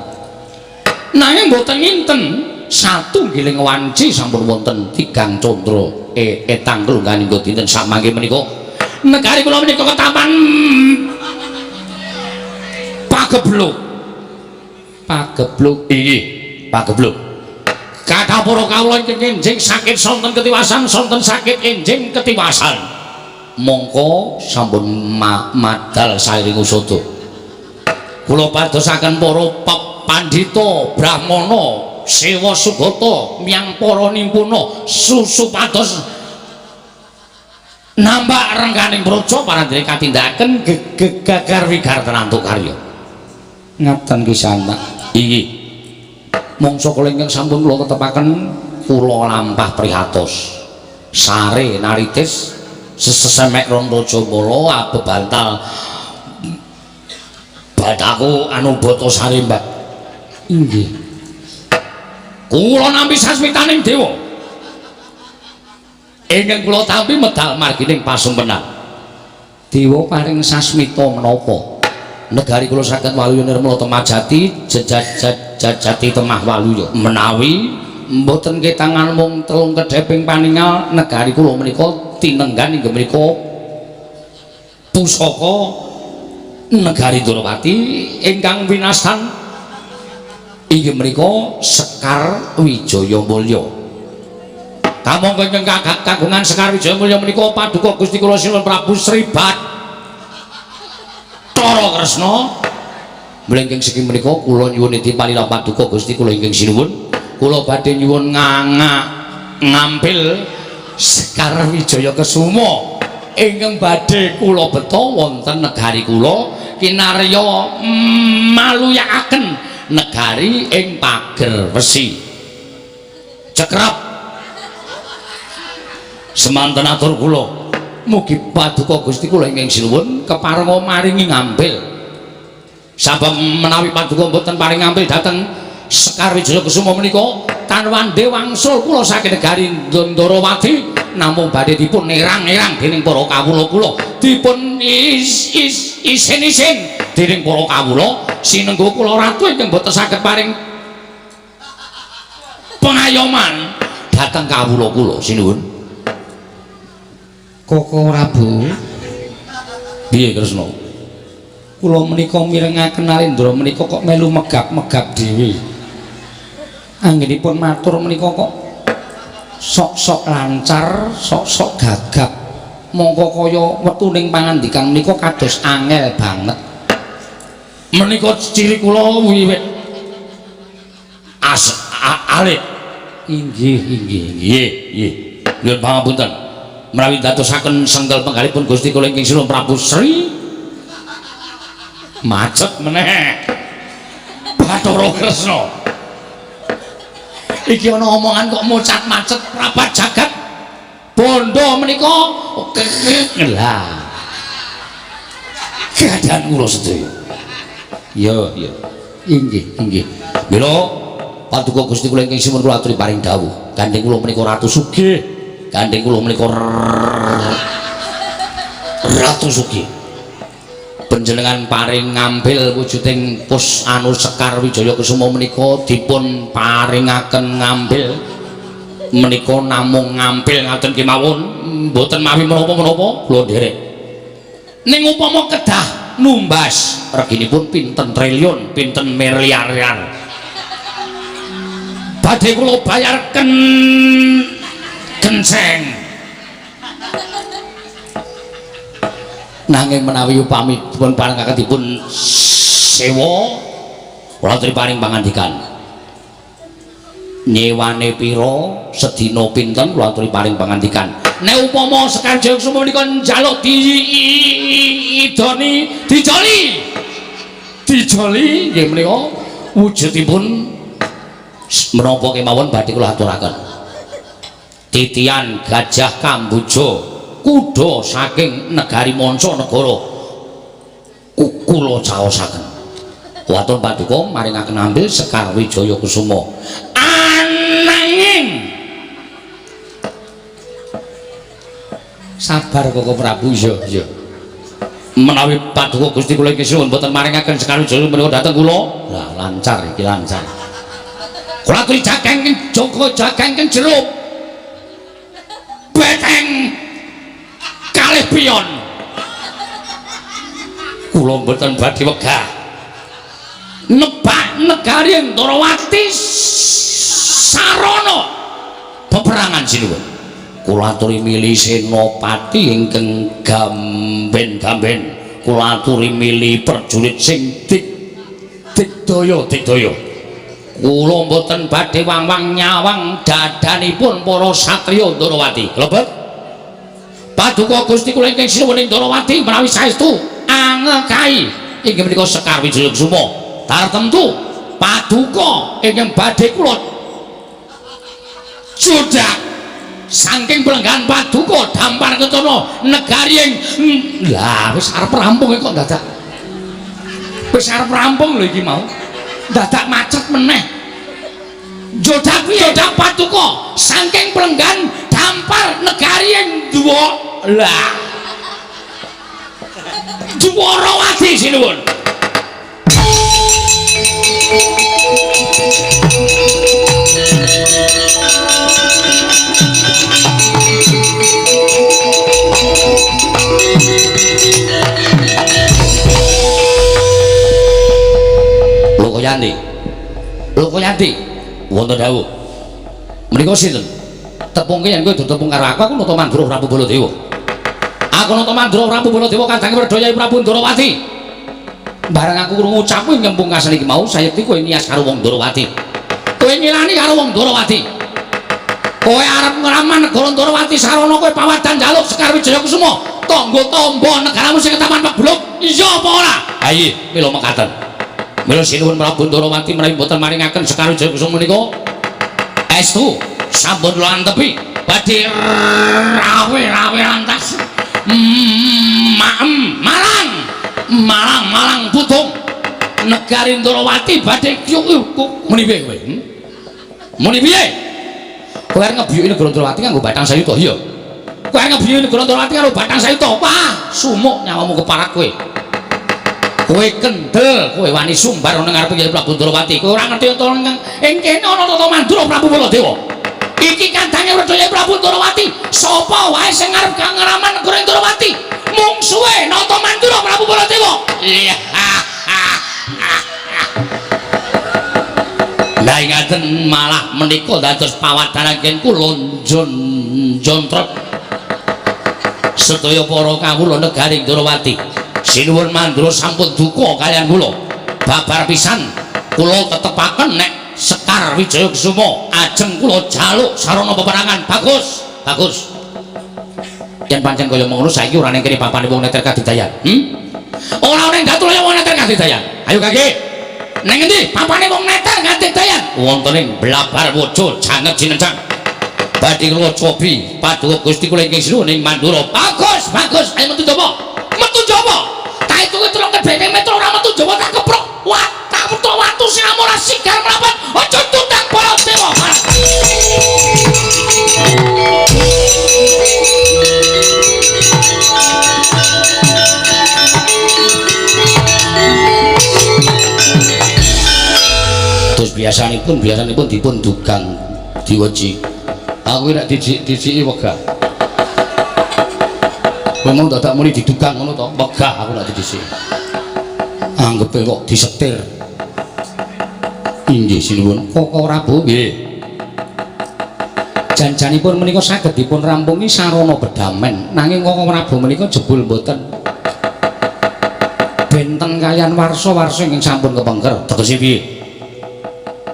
Nanging boten nginten satunggiling wanci sampun wonten tigang candra etang klungganing dinten samangke menika negari kula menika ketapan pagebluk. Pagebluk. Inggih, pagebluk. Kathah para kawula ingkang enjing sakit sonten ketiwasan, sonten sakit enjing ketiwasan. Mongko sampun madal sairing usada. Kula padosaken para pandhita brahmana sewa sugata miyang para nimpuna susupados nambak rengganing praja parandene katindakaken gegagar wigar tenantuk karya. Ngaten kisana. Inggih. Mangsa kula ingkang sampun kula tetepaken kula lampah prihatos. Sare naritis sesesemek rong rajamala abebantal bataku anu bata sare Mbak. Inggih. Kula nampi sasmitaning dewa. Ingkang kula tampi medal margining pasumpenan. Dewa paring sasmita menapa? Negari kula saged waluya nirmala temah jati jati temah waluya. Menawi mboten ketangan mung telung kedheping paningal negari kula menika tinenggan inggih menika pusaka Negari Ndorowati ingkang winastan inggih menika Sekar Wijaya Mulya. Kamangka ingkang kagungan Sekar Wijaya Mulya menika paduka Gusti kula Sinuwun Prabu Sri Bathara Kresna. Mlengking saking menika kula nyuwun idhi palilah paduka Gusti kula ingkang sinuwun. Kula badhe nyuwun ngampil Sekar Wijaya Kesuma ingkang badhe kula beta wonten negari kula kinarya maluyakaken negari ing pager wesi. Cekrep semanten atur kula, mugi paduka Gusti kula ingkang sinuwun keparenga maringi ngampil. Sabab menawi paduka mboten paring ngampil dhateng Sekar Wijaya Kesuma menika tanwande wangsul kula saking negari Ndorowati namung badhe dipun erang-erang dening para kawula kula, dipun isin-isin dening para kawula sinengga kula ratu ingkang boten saged paring pengayoman dhateng kawula kula. Sinuwun. Koko Prabu, piye Kresna? Kula menika mirengaken Alendra menika kok melu megap-megap dhewe. Anggenipun matur menika kok sok-sok lancar, sok-sok gagap. Mongko kaya wetuning pangandikan menika kados angel banget. Menika ciri kula wiwit alit. Inggih, inggih, nggih, nggih. Nyuwun pangapunten. Menawi dadosaken sengkel penggalipun Gusti kula ingkang sinuwun Prabu Sri macet meneh Bathara Kresna. Iki ana omongan kok mocat macet prapat jagat bondo menika lah keadaan kula sedaya. Ya, ya. Inggih, inggih. Mila paduka Gusti kula ingkang sinuwun kula aturi paring dawuh. Gandeng kula menika ratu sugih. Gandeng kula menika ratu sugih. Panjenengan paring ngambil wujuding pus anu Sekar Wijaya Kesuma menika dipun paringaken ngambil menika namung ngampil ngaten kemawon mboten mawi menapa-menapa kula nderek. Ning upama kedah numbas reginipun pinten triliun, pinten miliar badhe kula bayarken kenceng. Nanging menawi upami dipun parengaken dipun sewa kula aturi paring pangandikan. Nyewane pira, sedina pinten kula aturi paring pangandikan. Nek upama Sekar Wijaya Kesuma menika njaluk diidoni, dijoli. Dijoli nggih menika wujudipun menapa kemawon badhe kula aturaken. Titian Gajah Kamboja kuda saking negari manca negara kula caosaken. Waton paduka maringaken ambil Sekar Wijaya Kesuma. Ananging sabar Koko Prabu. Iya, iya. Menawi paduka Gusti kula ingkang sinuwun mboten maringaken Sekar Wijaya menika dhateng kula, lah lancar iki lancar. Kula aturi jageng Joko jageng jeruk beteng kalih pion. Kula mboten badhe wegah nebak negari Ndorowati sarana peperangan sinuwun. Kula aturi mili senopati ingkang gamben-gamben, kula aturi mili prajurit sing digdaya digdaya. Kula mboten badhe wang-wang nyawang dadanipun para satriya Ndorowati. Lebet paduka Gusti kula ingkang sinuwun ing Ndorowati menawi saestu angekai inggih menika Sekar Wijaya Kesuma. Tartemtu paduka ingkang badhe kula jodhak saking pelenggahan paduka Dampar Kencana negari ing lah wis arep rampung kok dadak. Wis arep rampung lho iki mau. Dadak macet meneh. Jodhak piye? Jodhak paduka saking pelenggahan Dampar negari ing Dwa lah. Dwarawati sinuwun. Lokayanti. Lokayanti wonten dawuh. Menika sinten? Tepungke yen kowe tepung karo aku, aku Nata Mandura Prabu Baladewa. Aku Nata Mandura Prabu Baladewa kadang Werdaya Prabu Ndorowati. Bareng aku krungu ucapmu ing pungkasan iki mau, sayekti kowe nias karo wong Ndorowati. Kowe ngilani karo wong Ndorowati. Kowe arep ngraman negara Ndorowati sarana kowe pawadan njaluk Sekar Wijaya Kusuma, tangga tamba negaramu sing ketaman pebluk. Iya apa ora? Ha iya, mila mekaten. Mila sinuwun Prabu Ndorowati menawi mboten maringaken Sekar Wijaya Kusuma menika estu sampun kula antepi badhe rawe-rawe rantas maem malang malang malang putung negari Ndorowati badhe muni piye kowe? Muni piye? Kowe arep ngebiyuki negara Ndorowati nganggo batang sayuta? Iya. Kowe arep ngebiyuki negara Ndorowati karo batang sayuta? Wah, sumuk nyawamu keparak kowe. Kowe kendel, kowe wani sumbar ana ngarepe Kyai Prabu Ndorowati. Kowe ora ngerti ento ing kene ana Nata Mandura Prabu Baladewa. Iki kandange Werdaya Prabu Ndorowati. Sapa wae sing arep ngraman negara Ndorowati, mungsuhe Nata Mandura Prabu Baladewa. Iya. Lah ingaten malah menika dados pawadhanan kula njontrek sedaya para kawula negari Ndorowati. Sinuwun Mandura sampun duka kaliyan kula. Babar pisan kula tetepaken nek Sekar Wijaya Kusuma ajeng kula jaluk sarana peperangan. Bagus, bagus. Yen pancen kaya ngono saiki ora ning kene papane wong neter kadidayan. Ora ning Datulaya wong neter kadidayan. Ayo kaki. Ning endi papane wong neter kadidayan? Wonten ing Blabar Waja Janget Jinencang. Badhe kula cobi paduka Gusti kula ingkang sinuwun ing Mandura. Bagus, bagus. Ayo metu jaba. Metu jaba. Tak hitunge 3 kebeke metu ora metu jaba tak keprok. Wah, tak metu watu sing ora sigar mlapat. Aja tutang Baladewa. Terus biasanipun dipun dugang diweji. Aku nek dijik-dijiki wegah. Kowe mau dadak muni didugang ngono to? Wegah aku nek didhisiki. Anggepe kok disetir. Inggih sinuwun. Koko Prabu nggih. Janjanipun menika saged dipun rampungi sarana bedamen, nanging Koko Prabu menika jebul mboten benten kaliyan warsa-warsa ingkang sampun kepengker. Tegese piye?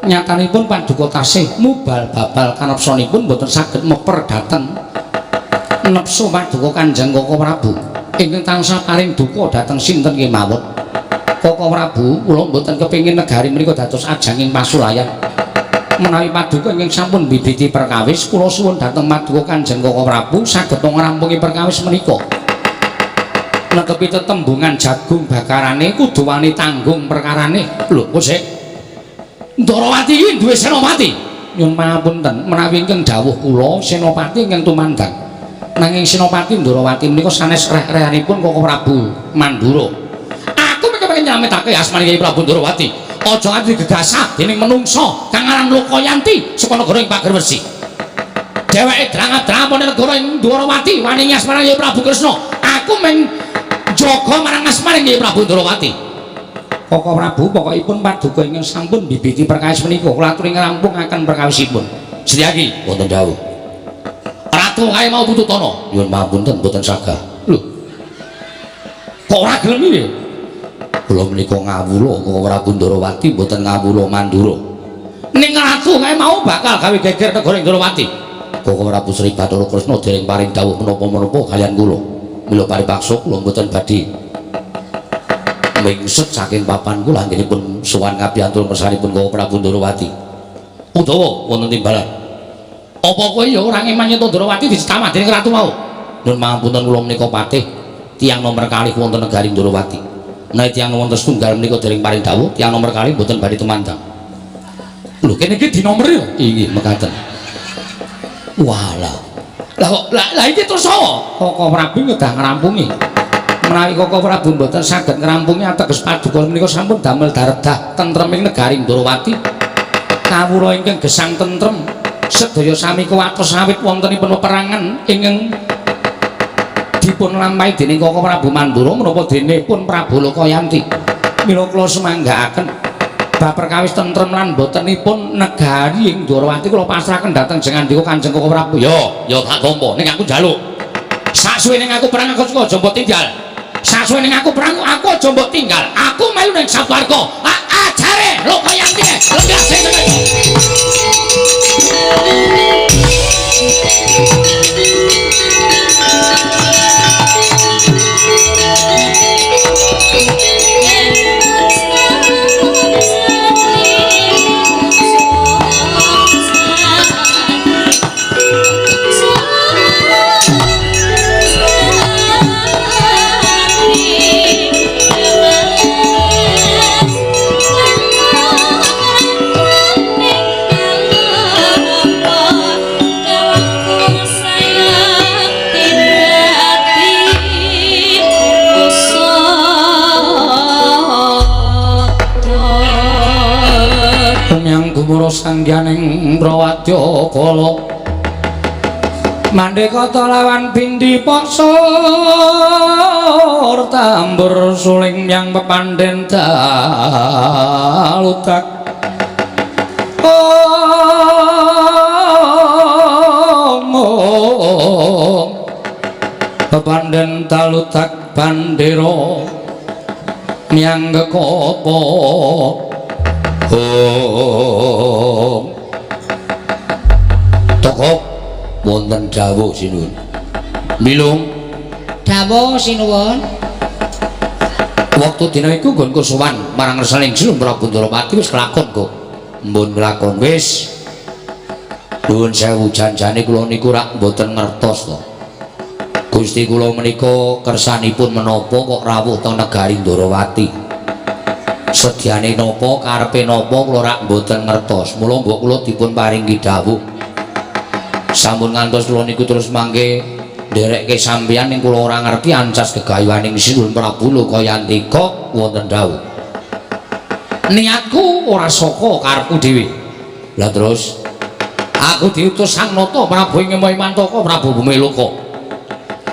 Nyatanipun paduka tasih mubal babal kanepsanipun mboten saged meper dhateng nepsu paduka Kanjeng Koko Prabu ingkang tansah paring duka dhateng sinten kemawon. Koko Prabu kula mboten kepengin negari menika dados ajanging pasulayan. Menawi paduka ingkang sampun mbibiti perkawis kula suwun dhateng paduka Kanjeng Koko Prabu saged ngrampungi perkawis menika. Netepi tetembungan jagung bakarane kudu wani tanggung perkarane. Lho kok sik Ndorowati iki duwe senopati. Nyuwun pangapunten menawi ingkang dawuh kula senopati ingkang tumandang. Nanging senopati Ndorowati menika sanes reh-rehanipun Koko Prabu Mandura. Aku kepengin nyametake asmane Kyai Prabu Ndorowati. Aja nganti digegasah dening menungsa kang aran Lokayanti saka negara ing Pager Wesi. Dheweke drangap-drangap ana negara ing Ndorowati wani asmane Kyai Prabu Kresna. Aku mung jaga marang asmane Kyai Prabu Ndorowati. Koko Prabu pokokipun paduka ingkang sampun mbibiti perkawis menika kula aturi ngrampungaken perkawisipun. Setyaki wonten dawuh. Ratu kae mau tututana. Nyuwun pangapunten mboten sagah. Lho. Kok ora gelem iki? Kula menika ngawula Koko Prabu Ndorowati mboten ngawula Mandura. Ning ratu kae mau bakal gawe geger negara Ndorowati. Koko Prabu Sri Bathara Kresna dereng paring dawuh menapa-menapa kaliyan kula. Mila paripaksa kula mboten badhe mingset saking papan kula anggenipun sowan kabiyantul ngersanipun Koko Prabu Ndorowati. Utawa wonten timbalan. Apa kowe ya ora ngeman yen Ndorowati dicetamak dening ratu mau? Nyuwun pangapunten kula menika patih tiyang nomer kalih wonten negari Ndorowati. Menawi tiyang wonten setunggal menika dereng paring dawuh, tiyang nomer kalih mboten badhe tumandang. Lho kene iki dinomeri lho. Inggih mekaten. Walah. Lah kok lah iki terus apa? Koko Prabu kedah ngrampungi. Menawi Koko Prabu mboten saged ngrampungi ateges paduka menika sampun damel daredah tentreming negari Ndorowati. Kawula ingkang gesang tentrem sedaya sami kuwatos awit wontenipun peperangan ingkang dipun lampahi dening Koko Prabu Mandura menapa dene pun Prabu Lokayanti. Mila kula semanggaaken Bab perkawis tentrem lan botenipun negari ing Ndorowati kula pasrahaken dhateng Jengandika Kanjeng Koko Prabu. Yo, yo tak tampa ning aku njaluk. Saksuwene aku perang aku aja mbok tinggal. Saksuwene aku perang aku aja mbok tinggal. Aku melu ning swarga. Ajare Lokayanti lenggah sing tenan. Sangyaning Prawadya kala mandekata lawan bindi paksor tambur suling yang pepandhen dalutak omong pepandhen dalutak bandera nyang kekopo. Oh. Toko wonten dawuh sinuwun. Milung dawuh sinuwun. Wektu dina iku nggonku sowan marang ngersaning Sinuwun Prabu Ndorowati wis kelakon kok. Mbun kelakon wis. Nuwun sewu janjane kula niku rak mboten ngertos to. Gusti kula menika kersanipun menapa kok rawuh teng negari Ndorowati. Sedyane napa karepe napa kula rak mboten ngertos. Mula mbok kula dipun paringi dawuh. Sampun ngantos kula niku terus mangke nderekke sampeyan ning kula ora ngerti ancas gegayuhaning Sinuwun Prabu Lokayantika wonten dawuh. Niatku ora saka karepku dhewe. Lah terus aku diutus Sang Nata Prabu ing Mantaka Prabu Bumiloka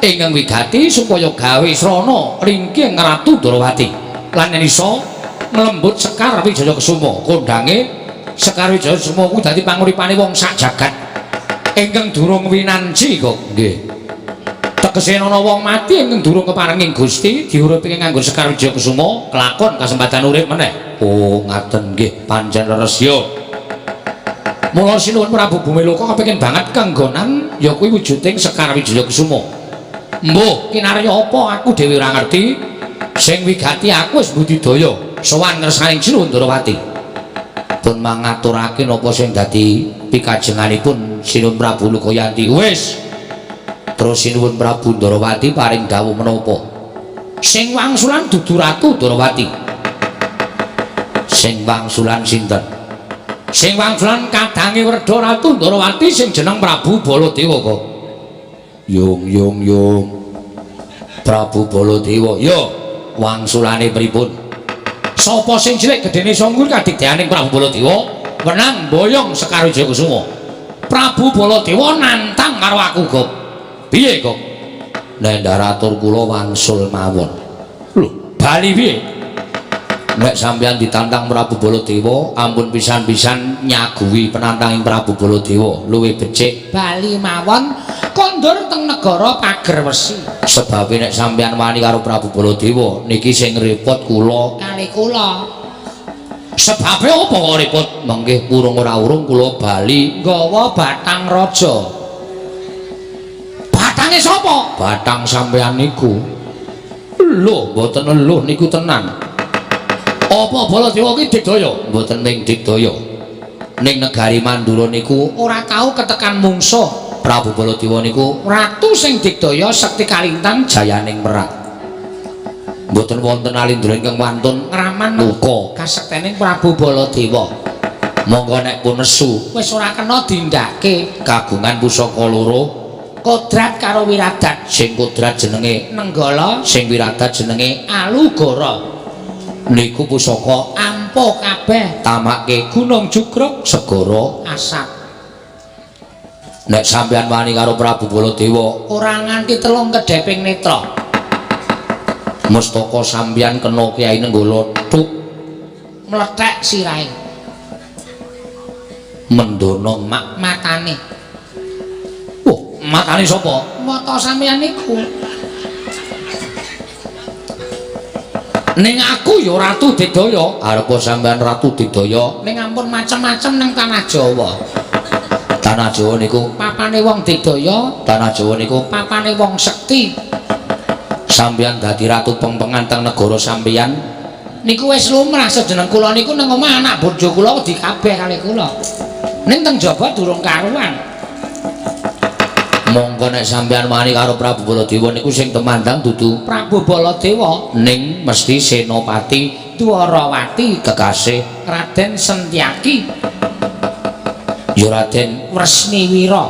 ingkang wigati supaya gawe srana ringkih Ratu Ndorowati lan yen iso nglembut Sekar Wijaya Kesuma. Kondhange Sekar Wijaya Kesuma kuwi dadi panguripane wong sak jagat ingkang durung winanji kok. Nggih. Tegese ana wong mati ingkang durung keparenging Gusti diuripke nganggo Sekar Wijaya Kesuma kelakon kasempatan urip meneh. Oh, ngaten nggih, pancen leres ya. Mula Sinuwun Prabu Bumiloka kepengin banget kanggonan ya kuwi wujuding Sekar Wijaya Kesuma. Mbuh, kinarya apa aku dhewe ora ngerti. Sing wigati aku wis budidaya sowan ngersaning Sinuwun Ndorowati. Pun mangaturake napa sing dadi pikajenganipun Sinuwun Prabu Lokayanti. Wis. Terus Sinuwun Prabu Ndorowati paring dawuh menapa? Sing wangsulan dudu Ratu Ndorowati. Sing wangsulan sinten? Sing wangsulan kadange Werda Ratu Ndorowati sing jeneng Prabu Baladewa kok. Yung yung yung. Prabu Baladewa. Yo, wangsulane pripun? Sapa sing cilik gedene sanggur kadigdayaning Prabu Baladewa wenang boyong Sekar Wijaya Kusuma. Prabu Baladewa nantang karo aku kok. Piye kok? Nek ndaratur kula wangsul mawon. Lho, bali piye? Nek sampeyan ditantang Prabu Baladewa, ampun pisan-pisan nyaguhi penantanging Prabu Baladewa, luwih becik bali mawon kondur teng negara Pagerwesi. Sebabe nek sampeyan wani karo Prabu Baladewa, niki sing repot kula kali kula. Sebabe apa kok repot? Mengke urung ora urung kula bali nggawa batang raja. Batange sapa? Batang sampeyan niku. Lho, mboten eluh niku tenan. Apa Baladewa ki digdaya? Mboten ning digdaya. Ning negari Mandura niku ora tau ketekan mungsuh. Prabu Baladewa niku ratu sing digdaya sekti kalintang jayaning merak. Mboten wonten alindra ingkang wantun ngraman luka kasektening Prabu Baladewa. Monggo nek pun nesu wis ora kena dindake kagungan pusaka loro, kodrat karo wiradat. Sing kodrat jenenge Nenggala, sing wiradat jenenge Alugara. Niku pusaka ampuh kabeh, tamake Gunung Jugruk, segara asap. Nek sampeyan wani karo Prabu Baladewa ora nganti telung kedheping netra. Mestaka sampeyan kena Kyai Nenggala thuk. Mlethek sirahe. Mendono mak matane. Wah, matane sapa? Mata sampeyan niku. Ning aku ya Ratu Digdaya. Arepa sampeyan Ratu Digdaya? Ning ampun macem-macem nang tanah Jawa. Tanah Jawa niku papane wong Digdaya, tanah Jawa niku papane wong sekti. Sampeyan dadi ratu pengpengan teng negara sampeyan niku wis lumrah sejeneng kula niku nang omah anak bojo kula wedi kabeh kali kula. Ning teng jaba durung karuan. Monggo nek sampeyan wani karo Prabu Baladewa niku sing temandang dudu Prabu Baladewa, ning mesti Senopati Dwarawati kekasih Raden Sentyaki, ya Raden Wresniwira,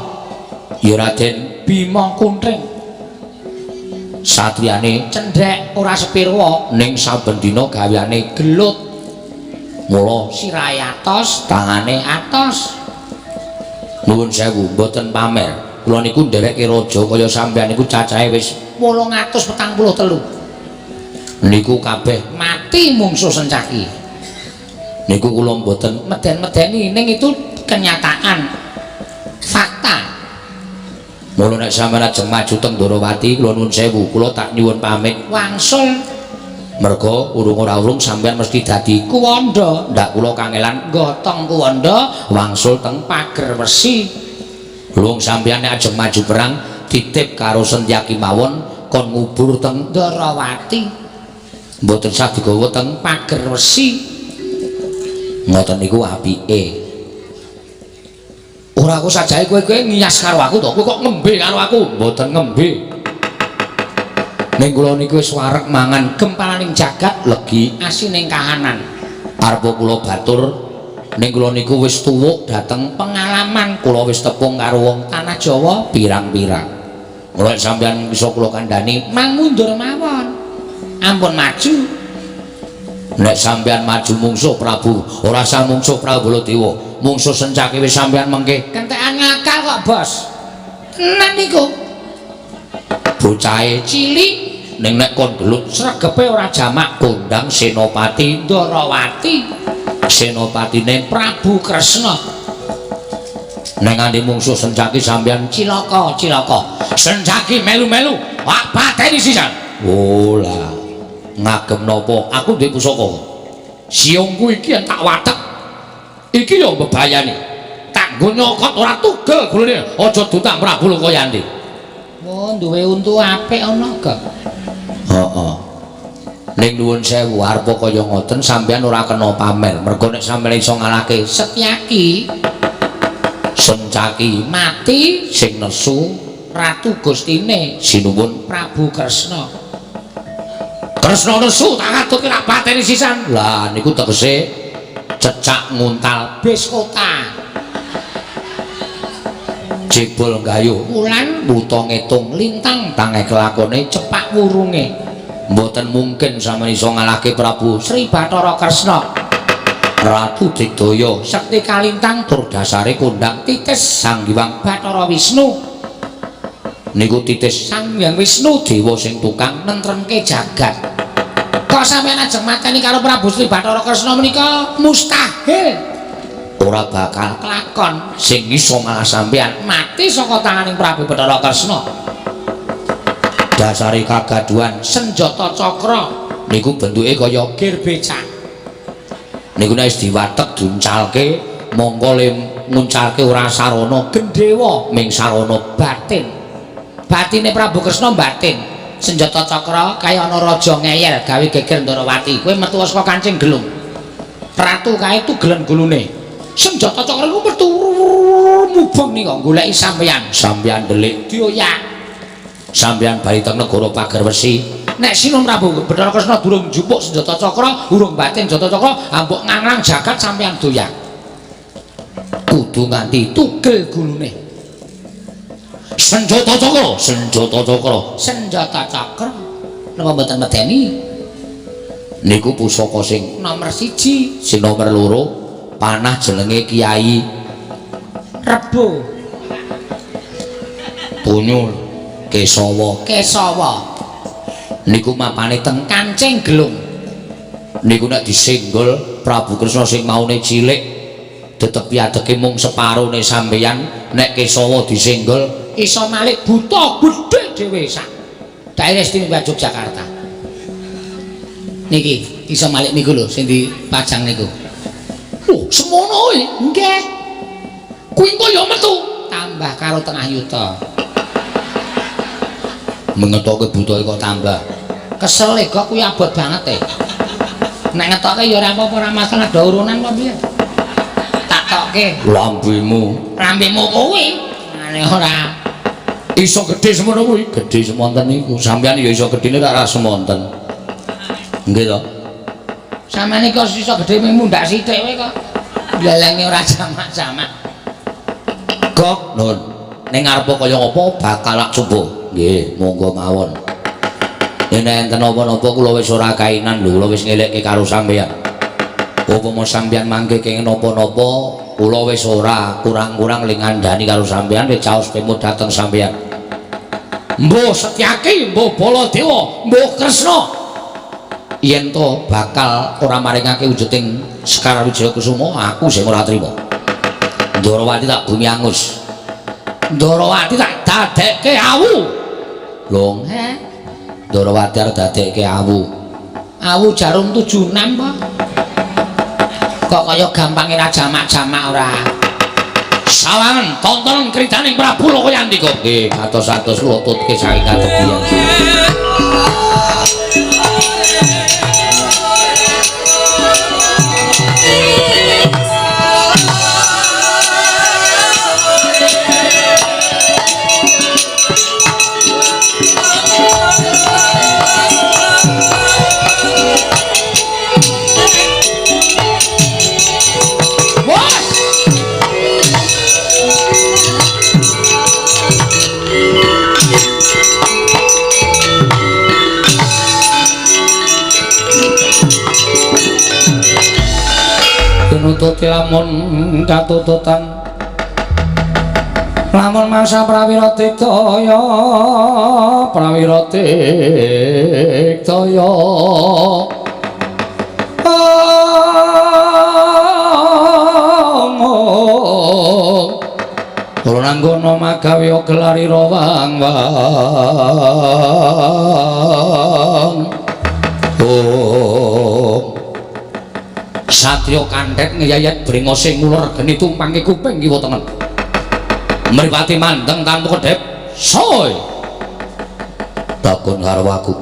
ya Raden Bima Kuntring. Satriyane cendhek ora sepirwa, ning saben dina gaweane gelut. Mula sirahe atos, tangane atos. Nuwun sewu, mboten pamer. Kula niku ndereke raja kaya sampeyan niku cacahe wis 843. Niku kabeh mati mungsuh Sencaki. Niku kula mboten meden-medeni, ning itu kenyataan, fakta. Mula nek sampeyan ajeng maju teng Ndorowati, kula nuwun sewu, kula tak nyuwun pamit wangsul. Merga urung ora urung sampeyan mesti dadi kuwanda. Ndak kula kangelan gotong kuwanda wangsul teng pager wesi. Lung sampeyan nek ajeng maju perang titip karo Sentyaki mawon kon ngubur teng Ndorowati. Mboten sah digawa teng pager wesi. Ngoten niku apike. Ora aku sajae kowe-kowe ngiyas karo aku to, kowe kok ngembe karo aku? Mboten ngembe. Ning kula niku wis wareg mangan gempalaning jagat legi asining kahanan. Arepa kula batur ning kula niku wis tuwuk dhateng pengalaman, kula wis tepung karo wong tanah Jawa pirang-pirang. Mula sampeyan bisa kula kandhani mang mundur mawon. Ampun maju. Nek sampeyan maju mungsuh Prabu, ora sah mungsuh Prabu Baladewa, mungsuh Sencaki wis sampeyan mengke kentekan ngakal kok, Bos. Tenan niku. Bocahe cilik ning nek kon gelut sregepe ora jamak kondang Senopati Ndorowati. Senopatine Prabu Kresna. Nek nganti mungsuh Sencaki sampeyan cilaka, cilaka. Sencaki melu-melu, wak pateni sisan. Oh lah, ngagem napa? Aku duwe pusaka. Siungku iki yen tak watek. Iki ya bebayani. Tak nggo nyokot ora tugel gulune. Aja dutak Prabu Lokayanti. Oh, duwe untu apik ana gak? Heeh. Ning nuwun sewu arepa kaya ngoten sampeyan ora kena pamer. Mergo nek sampeyan iso ngalahke Setyaki, Sencaki mati sing nesu Ratu Gustine sinuwun Prabu Kresna. Kresna nesu tak atut ora pateni sisan. Lah niku tegese cecak nguntal bis kota. Jebol gayuh wulan buta ngitung lintang tange kelakone cepak wurunge. Mboten mungkin sampeyan iso ngalahke Prabu Sri Bathara Kresna. Ratu Digdaya Sekti Kalintang tur dasare kondang titis Sang Hyang Bathara Wisnu. Niku titis Sang Hyang Wisnu dewa sing tukang nentremke jagat. Kok sampeyan ajeng mateni karo Prabu Sri Bathara Kresna menika mustahil. Ora bakal kelakon sing iso malah sampeyan mati saka tanganing Prabu Bathara Kresna. Dasare kagaduhan senjata cakra niku bentuke kaya gir becak. Niku nek wis diwatek diuncalke mongko le nguncalke ora sarana gendhewa ming sarana batin. Batine Prabu Kresna batin. Senjata cakra kaya ana raja ngeyel gawe geger Ndorowati. Kowe metu saka kancing gelung. Ratu kae tugelen gulune. Senjata cakra iku metu mubeng nika goleki sampeyan. Sampeyan ndelik dioyak. Sampeyan bali teng negara Pager Wesi. Nek Sinun Prabu Bathara Kresna durung njupuk senjata cakra, urung batin senjata cakra, ambok nganglang jagat sampeyan doyak. Kudu nganti tugel gulune. Senjata cakra, senjata cakra, senjata cakra. Napa mboten medeni? Niku pusaka sing nomor 1, sing nomor 2 panah jenenge Kiai Rebo. Tunyul Kesawa. Kesawa. Niku mapane teng Kancing Gelung. Niku nek disenggol Prabu Kresna sing maune cilik tetepi adeke mung separone sampeyan nek Kesawa disenggol iso malik buta gedhe dhewe sak daerah istimewa Yogyakarta. Niki iso malik niku lho sing dipajang niku. Oh, semono kuwi. Nggih. Kuwi engko ya metu tambah karo tengah yuta. Mengetoke buta kok tambah. Kesel kok kuwi abot banget e. Nek ngetoke ya ora apa-apa, ora masalah do urunan kok piye. Tak tokke lambemu. Lambemu kuwi. Ngene ora. Iso gedhe semono kuwi, gedhe semonten niku. Sampeyan ya iso gedhene tak ra semonten. Nggih to. Sampeyan iki kok iso gedhe mung mundhak sithik wae kok. Blelengi ora jamak-jamak. Gok, nun. Ning ngarepa kaya ngapa bakal tak coba. Nggih, monggo mawon. Yen enten napa-napa kula wis ora kainan lho, kula wis ngelekke karo sampeyan. Upama sampeyan mangke kenging napa-napa, kula wis ora kurang-kurang ling ngandani karo sampeyan, wis caos pemut dhateng sampeyan. Mbuh Setyaki, mbuh Baladewa, mbuh Kresna. Yen to bakal ora maringake wujuding Sekar Wijaya Kusuma, aku sing ora trima. Ndorowati tak bumi angus. Ndorowati tak dadekke awu. Long, he? Ndorowati arep dadekke awu. Awu jarum 76 po. Kok kaya gampange ra jamak-jamak ora. Sawangen tontonan kritaning Prabu Lokayantika. Nggih, katos-atos kula tutke saking katebiyan. Nututi lamun katututan lamun masa prawira tiktaya prawira tiktaya kula nanggono magawe gelari rawang wang. Oh, satya kandhek ngeyayat brengose nguler geni tumpange kuping kiwa tengen. Mripate mandeng tanpa kedhep. Soy. Takon karo aku.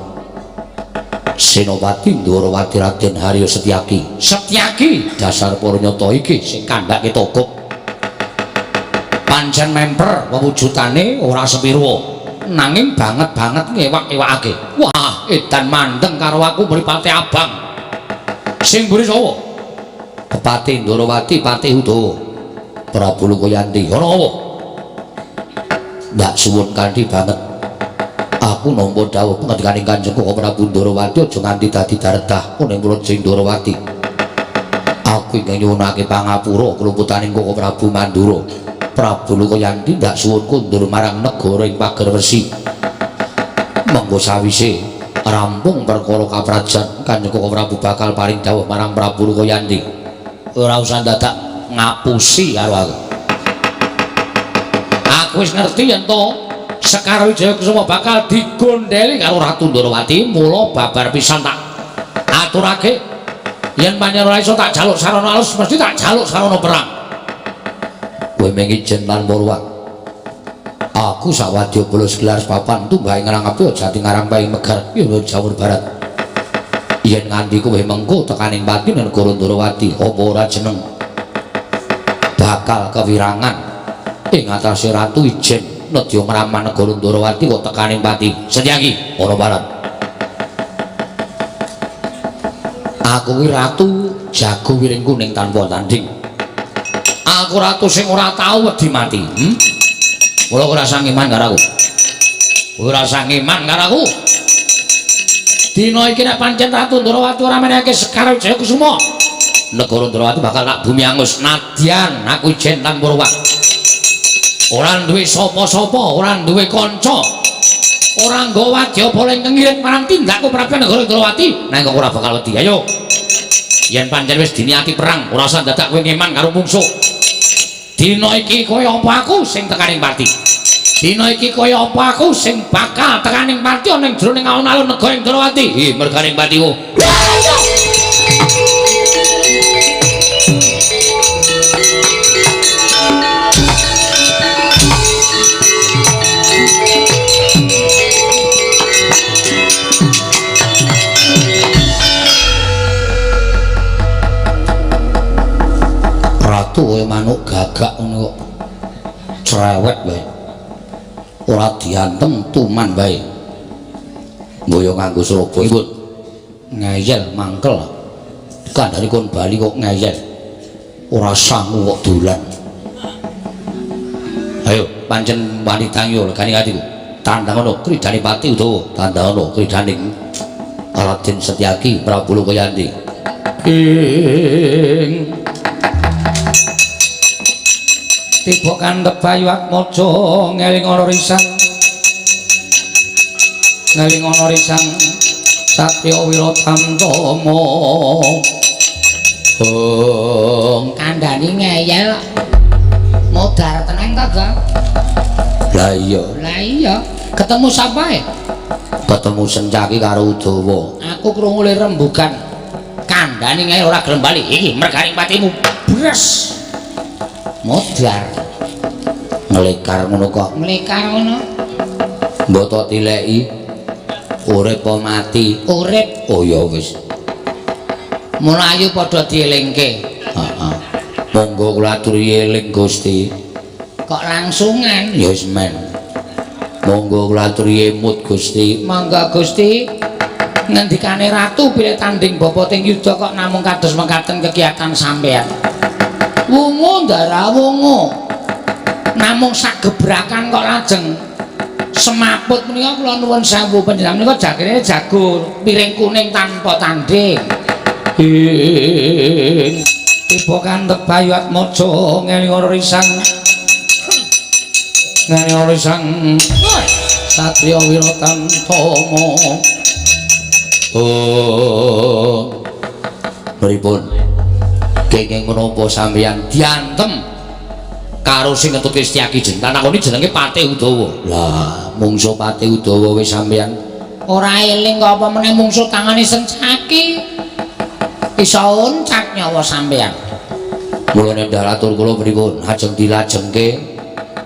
Senopati Ndorowati Raden Haryo Setyaki. Setyaki dasar para nyata iki sing kandhake togok. Pancen memper wewujudane ora sepirwa, nanging banget-banget ngewak-ewakake. Wah, edan mandeng karo aku mripate abang. Sing mburi sapa? Pepati Ndorowati Patih Udawa. Prabu Lokayanti. Ana apa? Ndak suwun kanthi banget. Aku nampa dawuh pangandikaning Kanjeng Koko Prabu Ndorowati aja nganti dadi daredah ning Praja Ndorowati. Aku ingkang nyuwunake pangapura kluputaning Koko Prabu Mandura. Prabu Lokayanti ndak suwun kundur marang negara ing Pager Wesi. Mengko sawise rampung perkara kaprajan Kanjeng Koko Prabu bakal paring dawuh marang Prabu Lokayanti. Ora usah dadak ngapusi karo aku. Aku wis ngerti yen to Sekar Wijaya Kusuma bakal digondheli karo Ratu Ndorowati, mula babar pisan tak aturake yen pancen ora iso tak jaluk sarana alus mesti tak jaluk sarana perang. Kowe mung ijen lan purwa. Aku sawadya bala segelar papan tunggah ing ngrang api jati ngarang paing megar ya Jawa Barat. Yen nganti kowe mengko tekaning pati negara Ndorowati apa ora jeneng bakal kewirangan ing atase ratu ijen nedya ngraman negara Ndorowati kok tekaning pati. Setyaki ana barat. Aku kuwi ratu jago wiring kuning tanpa tanding. Aku ratu sing ora tau wedi mati. Mula ora sang iman karo aku. Ora sang iman karo aku. Dina iki nek pancen Ratu Ndorowati ora menehake Sekar Wijaya Kusuma, negara Ndorowati bakal tak bumi angus. Nadyan aku ijen tanpa ruwah. Ora duwe sapa-sapa, ora duwe kanca. Ora nggawa wadyabala ingkang ngiring marang tindakku Prabu negara Ndorowati, nanging kok ora bakal wedi. Ayo. Yen pancen wis diniati perang, ora usah dadak kowe ngeman karo mungsuh. Dina iki kaya apa aku sing tekaning pati. Dina iki kaya apa aku sing bakal tekaning pati ana ing jroning alun-alun negara Ndrawati. Ih, merganing patiku. Ratu kaya manuk gagak ngono kok cerewet wae. Ora diantem tuman wae. Mboyo nganggo srobo iku ngeyel mangkel. Kandhane kon bali kok ngeyel. Ora sangu kok dolan. Ayo pancen wanita yo legane atiku. Tandang ana kridane pati utawa tandang ana kridane Raden Setyaki Prabu Lokayanti. Ing tiba kantep Bayu Atmaja ngeling ana risang ngeling ana risang Satya Wiratantama. Oh, kandhani ngeyel modar tenang ta, Gang? Lah iya. Lah iya, ketemu sapa e? Ketemu Sencaki karo Udawa. Aku krungu le rembugan. Kandhani ngeyel ora gelem bali. Iki merganing patimu. Bres. Modar. Nglekar ngono kok. Nglekar ngono. Mbok tok tileki. Urip apa mati? Urip. Oh ya wis. Mula ayu padha dielingke. Heeh. Monggo kula aturi eling Gusti. Kok langsungan? Ya wis men. Monggo kula aturi emut Gusti. Monggo Gusti. Ngendikane ratu pilih tanding bapa teng yuda kok namung kados mekaten kegiatan sampean. Wungu ndara wungu. Namung sak gebrakan kok lajeng semaput menika kula nuwun sewu panjenengan menika jagene jago piring kuning tanpa tanding. Tiba kantep Bayu Atmaja ngeling ana risang ngeling ana risang Satya Wiratantama. Oh, pripun? Kenging menapa sampeyan diantem karo sing ngetutke Setyaki jeneng takoni jenenge Patih Udawa. Lah, mungsuh Patih Udawa wis sampeyan ora eling kok apa meneh mungsuh tangane Sencaki. Iso uncak nyawa sampeyan. Mulane ndaratur kula pripun? Ajeng dilajengke.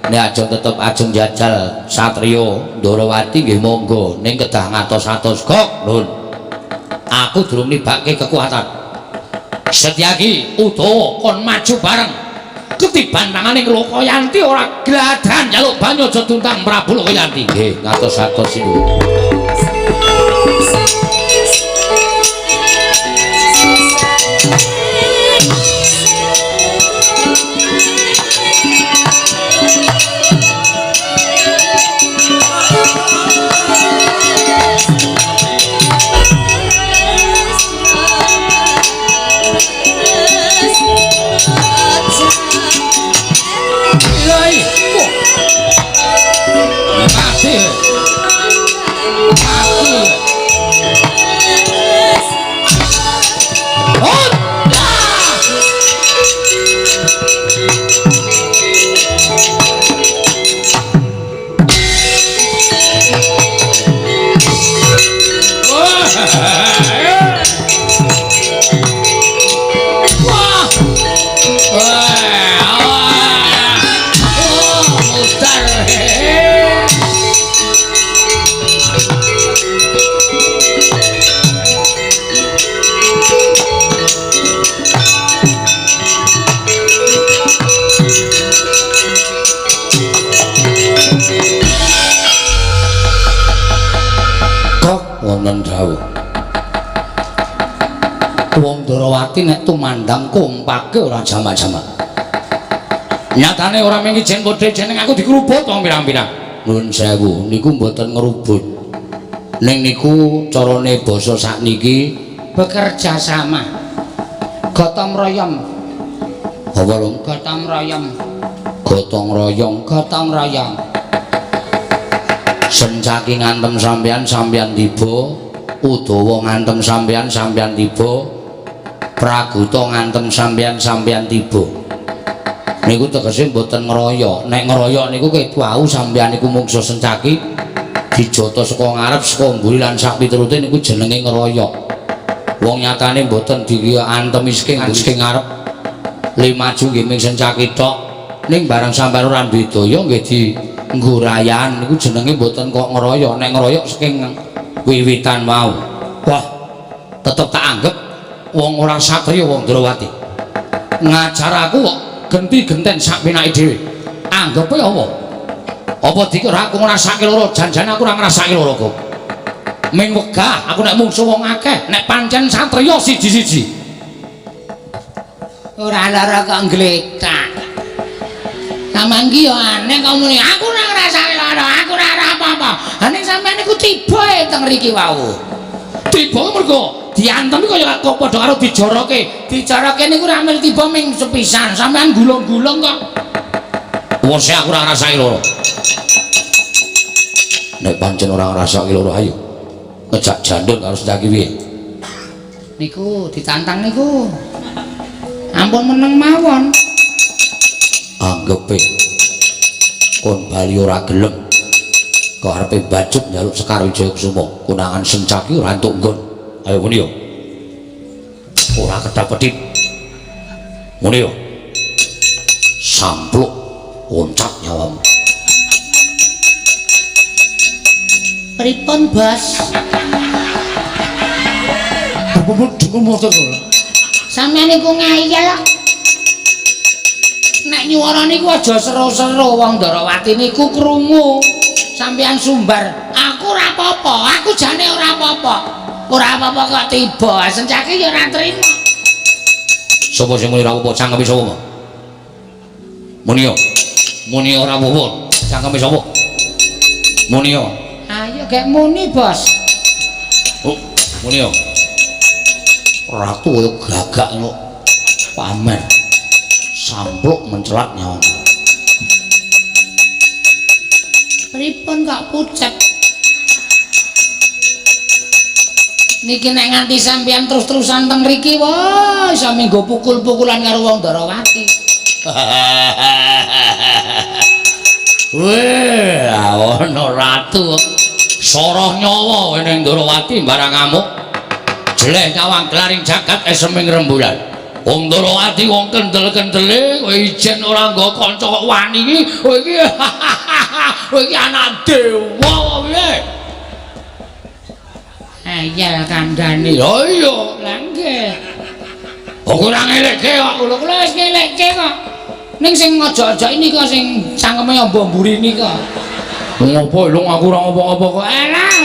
Nek ajeng tetep ajeng jajal satriya Ndrawati nggih monggo ning kedah ngatos-atos kok, Nun. Aku durung nibake kekuatan. Setyaki Udawa kon maju bareng. Ketiban tangane Lokayanti ora gladan njaluk banyu aja tuntang Prabu Lokayanti. Nggih, ngatos-atos niku. Wonten dawuh. Wong Ndrawati nek tumandang kompake ora jamak-jamak. Nyatane ora mung ijen padha jeneng aku dikrubut wong pirang-pirang. Nuwun sewu niku mboten ngrubut. Ning niku carane basa sakniki bekerja sama. Gotong royong. Apa lho? Gotong royong. Gotong royong, gotong royong. Sencaki ngantem sampeyan, sampeyan tiba. Udawa ngantem sampeyan, sampeyan tiba. Praguta ngantem sampeyan-sampeyan tiba. Niku tegese mboten ngeroyok. Nek ngeroyok niku ketu wau sampeyan niku mungsuh Sencaki dijata saka ngarep saka mburi lan sak piturute niku jenenge ngeroyok. Wong nyatane mboten diantemi saking ngarep. Le maju nggih ming Sencaki tok. Ning bareng sampeyan ora duwe daya nggih di nggorayan niku jenenge mboten kok ngeroyok. Nek ngeroyok saking wiwitan wau. Wah, tetep tak anggap wong ora satriya wong Ndrawati. Ngajar aku kok genti-genten sak penake dhewe. Anggepe apa? Apa dikira aku ngrasake loro? Jan-jane aku ora ngrasake loro kok. Ming wegah aku nek mungsuh wong akeh, nek pancen satriya siji-siji. Ora lara kok nglethak. Sampeyan ki yo aneh kok muni aku ora ngrasake lara, aku ora apa-apa. Ha ning sampeyan niku tiba e teng mriki wau. Tiba mergo diantem kaya kok padha karo dijoroke. Dijoroke niku ora mil tiba ming sepisan. Sampeyan gulung-gulung kok. Wes aku ora ngrasake loro. Nek pancen ora ngrasake loro ayo ngejak jandul karo Sencaki piye? Niku ditantang niku. Ampun meneng mawon. Anggepe kon bali ora gelem kok arepe bacut njaluk Sekar Wijaya Kusuma konangan Sencaki ora entuk nggon. Ayo muni yo. Ora kedap-kedip. Muni yo. Sampluk loncat nyawamu. Pripun, Bos? Pripun dengung motor kula? Sampeyan niku ngayal kok. Nek nyuwara niku aja seru-seru, wong Ndrawati niku krungu. Sampeyan sumbar, aku ora apa-apa, aku jane ora apa-apa. Ora apa-apa kok tiba, Sencaki ya ora trima. Sapa sing muni ora apa-apa, cangkeme sapa? Muni yo. Muni ora apa-apa, cangkeme sapa? Muni yo. Ayo gek muni, Bos. Oh, muni yo. Ratu kaya gagak ngono. Pamer. Sampluk mencelat nyawa. Pripun kok pucet? Niki nek nganti sampeyan terus-terusan teng mriki, wah, iso minggo pukul-pukulan karo wong Ndrawati. Weh, ana ratu. Soroh nyawa ning Ndrawati barang ngamuk. Jeleh nyawang glaring jagat eseming rembulan. Wong Ndrawati wong kendel-kendele kowe ijen ora nggo kanca kok wani iki. Kowe iki kowe iki anak dewa kok piye? Ayal kandhane. Ya iya. Lah nggih. Kok ora ngelekke kok. Kula kula wis ngelekke kok. Ning sing aja-aja ini kok sing cangkeme amba mburi nika. Ngopo lho aku ora ngopo-ngopo kok. Alah.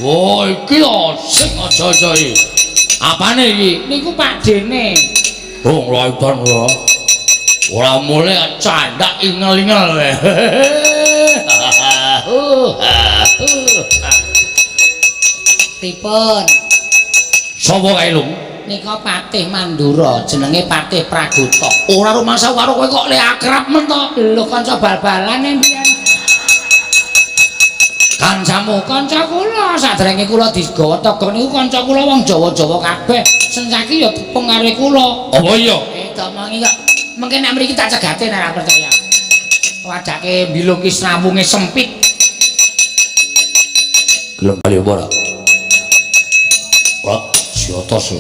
Oh iki lho sing aja-aja iki. Apane iki? Niku Pak Dene. Oh, laiban ora. Ora mulih candak ingel-ingel kowe. Pripun? Sapa kae lho? Nika Patih Mandura, jenenge Patih Praguta. Ora rumangsa karo kowe kok le akrab men to. Lho kanca bal-balane mbiyen. Kancamu kanca kula sadèrènge kula digawa togok niku kanca kula wong Jawa-Jawa kabeh. Sencaki ya tepung karo kula. Apa iya? Domongi kok. Mengke nek mriki tak cegate nek ora percaya. Wajake mbilung ki srawunge sempit. Gelem bali apa ora? Ora jotos.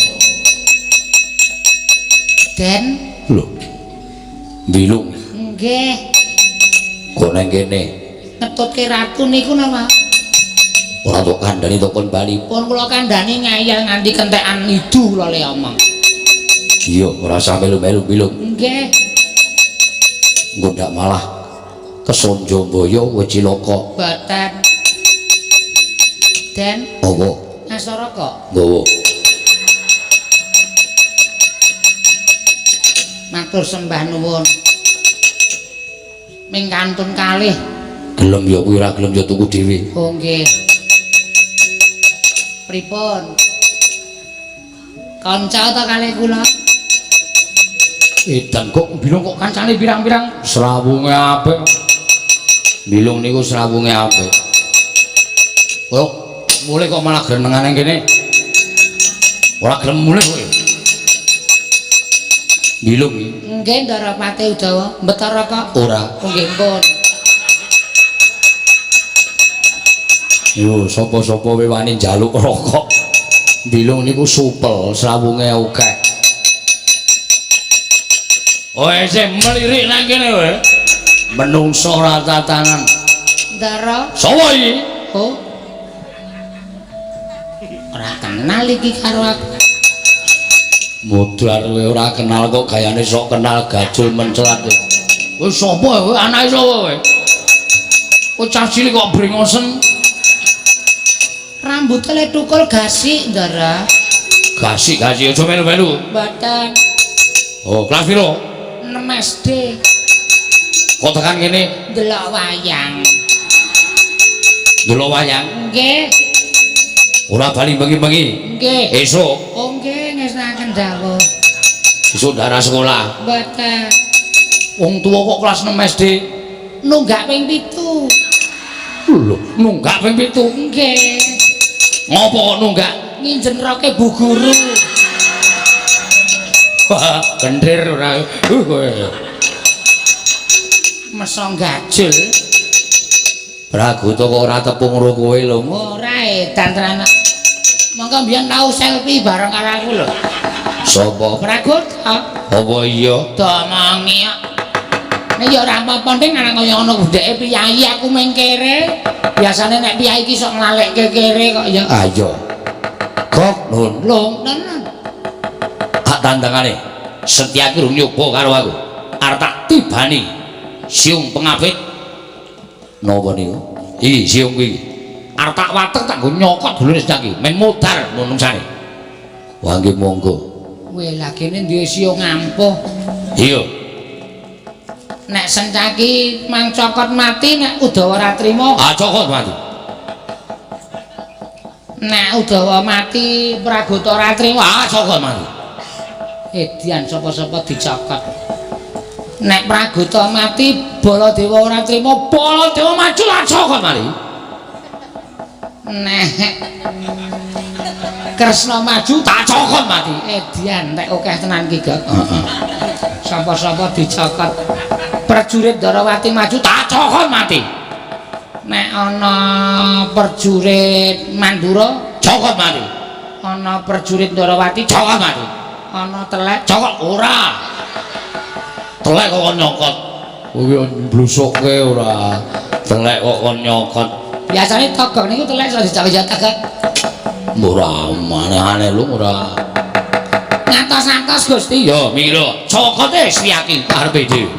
Den. Lho. Mbilung. Nggih. Kok nang kene? Ngetutke ratu niku napa? Ora tok kandhani tok kon bali. Pun kula kandhani ngeyel nganti kentekan idu kula le omong. Iya, ora usah melu-melu bilung. Nggih. Engko ndak malah kesonjo mbaya kowe cilaka. Boten. Den. Apa? Ngasara kok. Nggawa. Matur sembah nuwun. Ming kantun kalih. Gelem ya kuwi ora gelem ya tuku dhewe. Oh nggih. Pripun? Kanca ta kalih kula? Edan kok bilung kok kancane pirang-pirang srawunge apik. Bilung niku srawunge apik. Oh, mulih kok malah grenengane kene. Ora gelem mulih kowe. Bilung iki. Nggih, Ndarapati Udawa. Betara kok? Ora. Nggih, pun. Yo, sapa-sapa we wani njaluk rokok. Bilung niku supel, srawunge akeh. Oh, isih melirik nang kene kowe. Menungso ora tatanan. Ndara. Sapa iki? Oh. Ora kenal iki karo aku. Modar kowe ora kenal kok gayane sok kenal gajul mencelat. Kowe sapa kowe? Anake sapa kowe? Kowe cah cilik kok brengosen. Rambute le tukul gasik, Ndara. Gasik-gasik aja melu-melu. Mboten. Oh, kelas piro? 6 SD. Kok tekan kene? Ndelok wayang. Ndelok wayang? Nggih. Ora bali bengi-bengi. Nggih. Esuk. Oh nggih, ngestokaken dawuh. Esuk ndara sekolah. Mboten. Wong tuwa kok kelas 6 SD. Nunggak ping 7. Lho, nunggak ping 7. Nggih. Ngopo kok nunggak? Nginjen roke Bu Guru. Wah, kendir ora. Kowe. Meso gajul. Pragoto kok ora tepung karo kowe lho. Ora edan tenan. Monggo mbiyen tau selfie bareng karo aku lho. Sapa? Pragoto. Apa iya? Domongi kok. Nek ya ora apa-apa nding ana kaya ngono budeke piyayi aku meng kere. Biasane nek piyayi iki sok nglalekke kere kok ya. Ayo. Kok nun. Lho, tenan. Hak tandangane. Setya ki rung nyoba karo aku. Arep tak tibani siung pengapit. Napa niku? Iki siung kuwi. Arep tak watek tak nggo nyokot dulure Setya ki, men modar menungsane. Wah nggih monggo. Kowe lagene duwe siung ampuh. Iya. Nek Sencaki mang cokot mati nek Udawa ora trima. Ah cokot mati. Nek Udawa mati Pragoto ora trima. Ah cokot mati. Edian sapa-sapa dicokot. Nek Pragoto mati Baladewa ora trima, Baladewa maju lah cokot mati. Nek Kresna maju tak cokot mati. Edian nek akeh tenan ki, Gok. Heeh. Sapa-sapa dicokot. Prajurit Darawati maju tak cokot mati. Nek ana prajurit Mandura cokot mati. Ana prajurit Darawati cokot mati. Ana telek cokot ora. Telek kok kon nyokot. Kuwi mblusukke ora. Telek kok kon nyokot. Biasane togok niku telek iso dicokot ya togok. Ora aneh-aneh lho ora. Ngatos-atos Gusti. Ya mira cokote Setyaki karepe dhewe.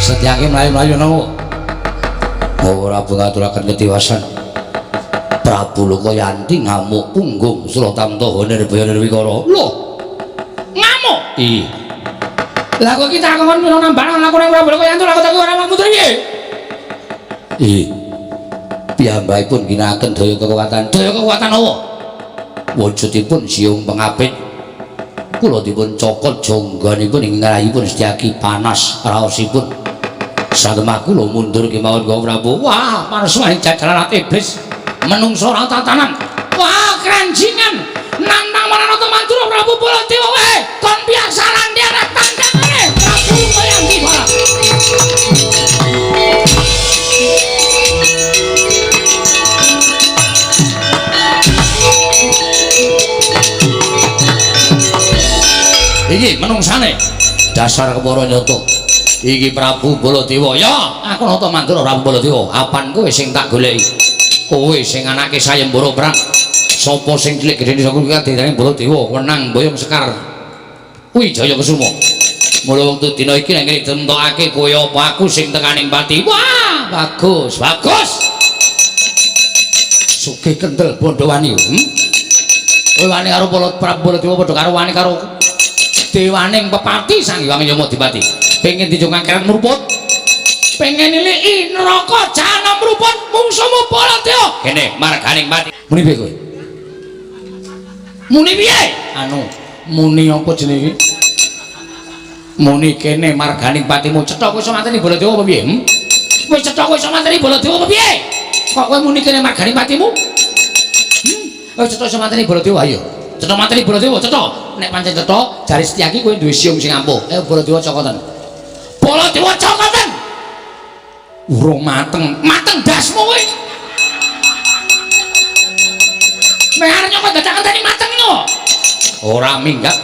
Setyaki mlayu-mlayu napa? Ora ngaturaken ketiwasan. Prabu Lokayanti ngamuk punggung Suratamta Nirbaya Nirwikara. Lho. Ngamuk? Iya. Lah kok iki tak kon pira nambahan aku nang Prabu Lokayanti ora tak ora mampu piye? Iya. Piyambakipun ginakaken daya kekuatan. Daya kekuatan apa? Wujudipun siung pengapit. Kula dipun cokot jonggonipun ing ngrayipun Setyaki panas raosipun. Satemah kula mundur kemawon Gusti Prabu. Wah, panas wae jajaran iblis. Menungso ora tatanan. Wah, keranjingan. Nantang Maranata Mandura Prabu Baladewa wae. Kon biasa lan arep tandangane Prabu Lokayanti para. Iki menungsane dasar kepara nyata. Iki Prabu Baladewa. Ya, aku nata Mandura Prabu Baladewa. Apan kowe sing tak goleki? Kowe sing anake sayembara perang. Sapa sing cilik gedene saka kuwi kadene Baladewa wenang boyong sekar Wijaya Kesuma. Mula wektu dina iki nek ditentokake kowe apa aku sing tekaning pati. Wah, bagus, bagus. Sugih kendel Bandhawani. Kowe wani karo Prabu Baladewa padha karo wani karo dewaning pepati Sang Hyang Yama Dipati. Pengen dijungkang keret mruput. pengen niliki neraka jahanam rupun mungsuhmu Baladewa. Kene marganing pati. Muni piye kowe? Muni piye? Anu, muni apa jenenge iki? Muni kene marganing patimu cetha kowe iso mateni Baladewa apa piye? Kowe cetha kowe iso mateni Baladewa apa piye? Kok kowe muni kene marganing patimu? Kowe cetha iso mateni Baladewa ayo. Cetha mateni Baladewa cetha. Nek pancen cetha, jare Setyaki kowe duwe siung sing ampuh. Ayo Baladewa cokoten. Baladewa cokoten. Urung mateng, mateng dasmu kowe. Nek arep nyokot dadak ngenteni mateng yo. Ora minggat.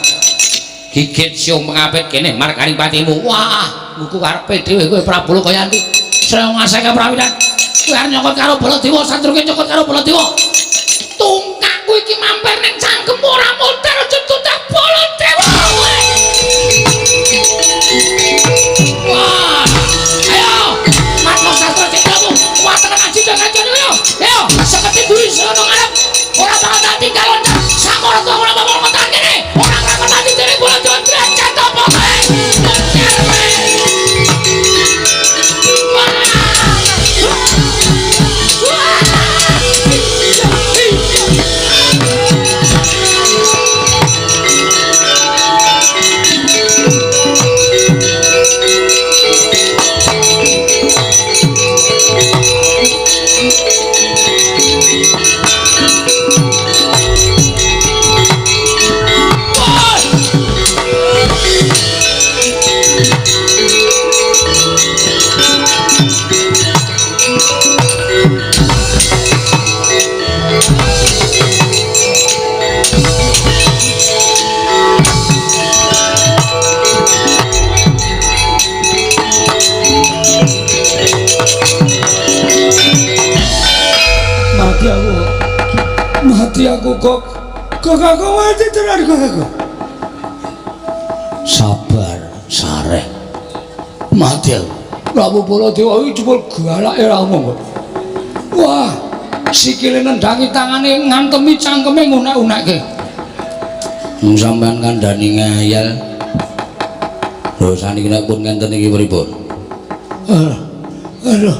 Gigit siung pengapit kene marganing patimu. Wah, buku karepe dhewe kowe Prabu Lokayanti. Sraya ngaseke prawiran. Kowe arep nyokot karo Baladewa, sadurunge nyokot karo Baladewa. Tungkakku iki mampir ning cangkemmu ora modar aja tuntak Baladewa. Wah, ayo, matmo sastra cintamu, kuwateng aji kancane ayo. Ayo, seketi duwi sono ngarep. Ora bakal tak tinggal loncat. Samara tuwa ora bakal mentan kene. Ora ngrakon mati dening Baladewa derajat apa kae. Modar kowe. Mati aku kok. Kok aku mati tenan kok aku. Sabar, sareh. Mati aku. Prabu Baladewa iki jebul galake ra omong kok. Wah, sikile nendangi tangane ngantemi cangkeme ngunek-unekke. Wong sampean kandhani ngayal. Lho saniki nek pun ngenten iki pripun? Aduh.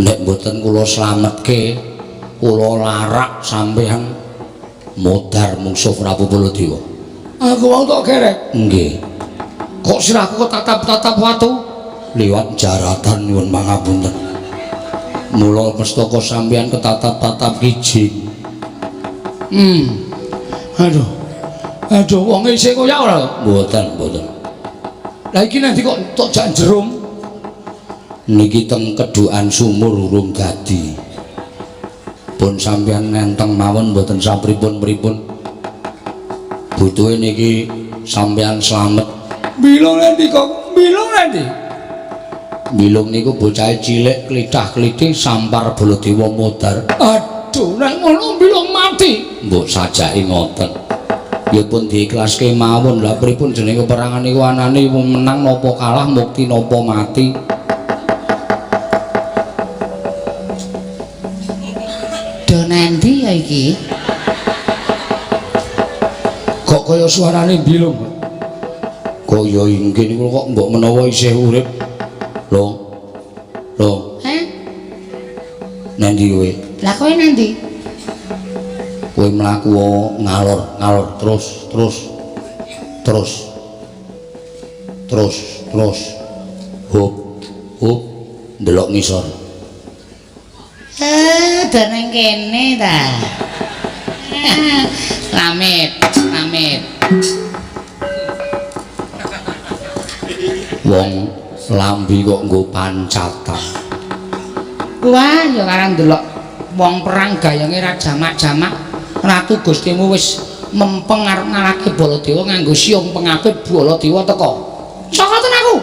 Nek mboten kula slametke, kula larak sampean modar mungsuh Prabu Baladewa. Aku wong tok kerek. Nggih. Kok sirahku ketatap-tatap watu liwat jaratan nyuwun pangapunten. Mula pestaka sampean ketatap-tatap kijing. Aduh. Aduh wong isih koyak ora? Mboten, mboten. Lah iki nanti kok tok jak jerum. Niki teng kedhukan sumur urung dadi. Pun sampean nenteng mawon mboten sapripun-pripun. Butuhe niki sampean slamet. Bilung nanti kok, bilung nanti. Bilung niku bocahe cilik klithah-klithih sampar Baladewa modar. Aduh, nek ngono bilung mati. Mbok sajake ngoten. Ya pun diikhlaske mawon. Lah pripun jenenge peperangan niku anane menang napa kalah, mukti napa mati. Do nanti ya iki? Kok kaya suarane bilung? Kaya inggih niku kok mbok menawa isih urip. Lho. Lho. Heh? Nanti kowe? Lah kowe nanti? Kowe mlaku ngalor, ngalor terus, terus. Terus. Terus, terus. Hop, hop, ndelok ngisor. Do nang kene ta. Lamit, lamit. Wong lambi kok nggo pancatan. Wah, ya karang ndelok wong perang gayange ra jamak-jamak. Ratu Gustimu wis mempeng arep ngalahke Baladewa nganggo siung pengapit Baladewa teka. Cokoten aku.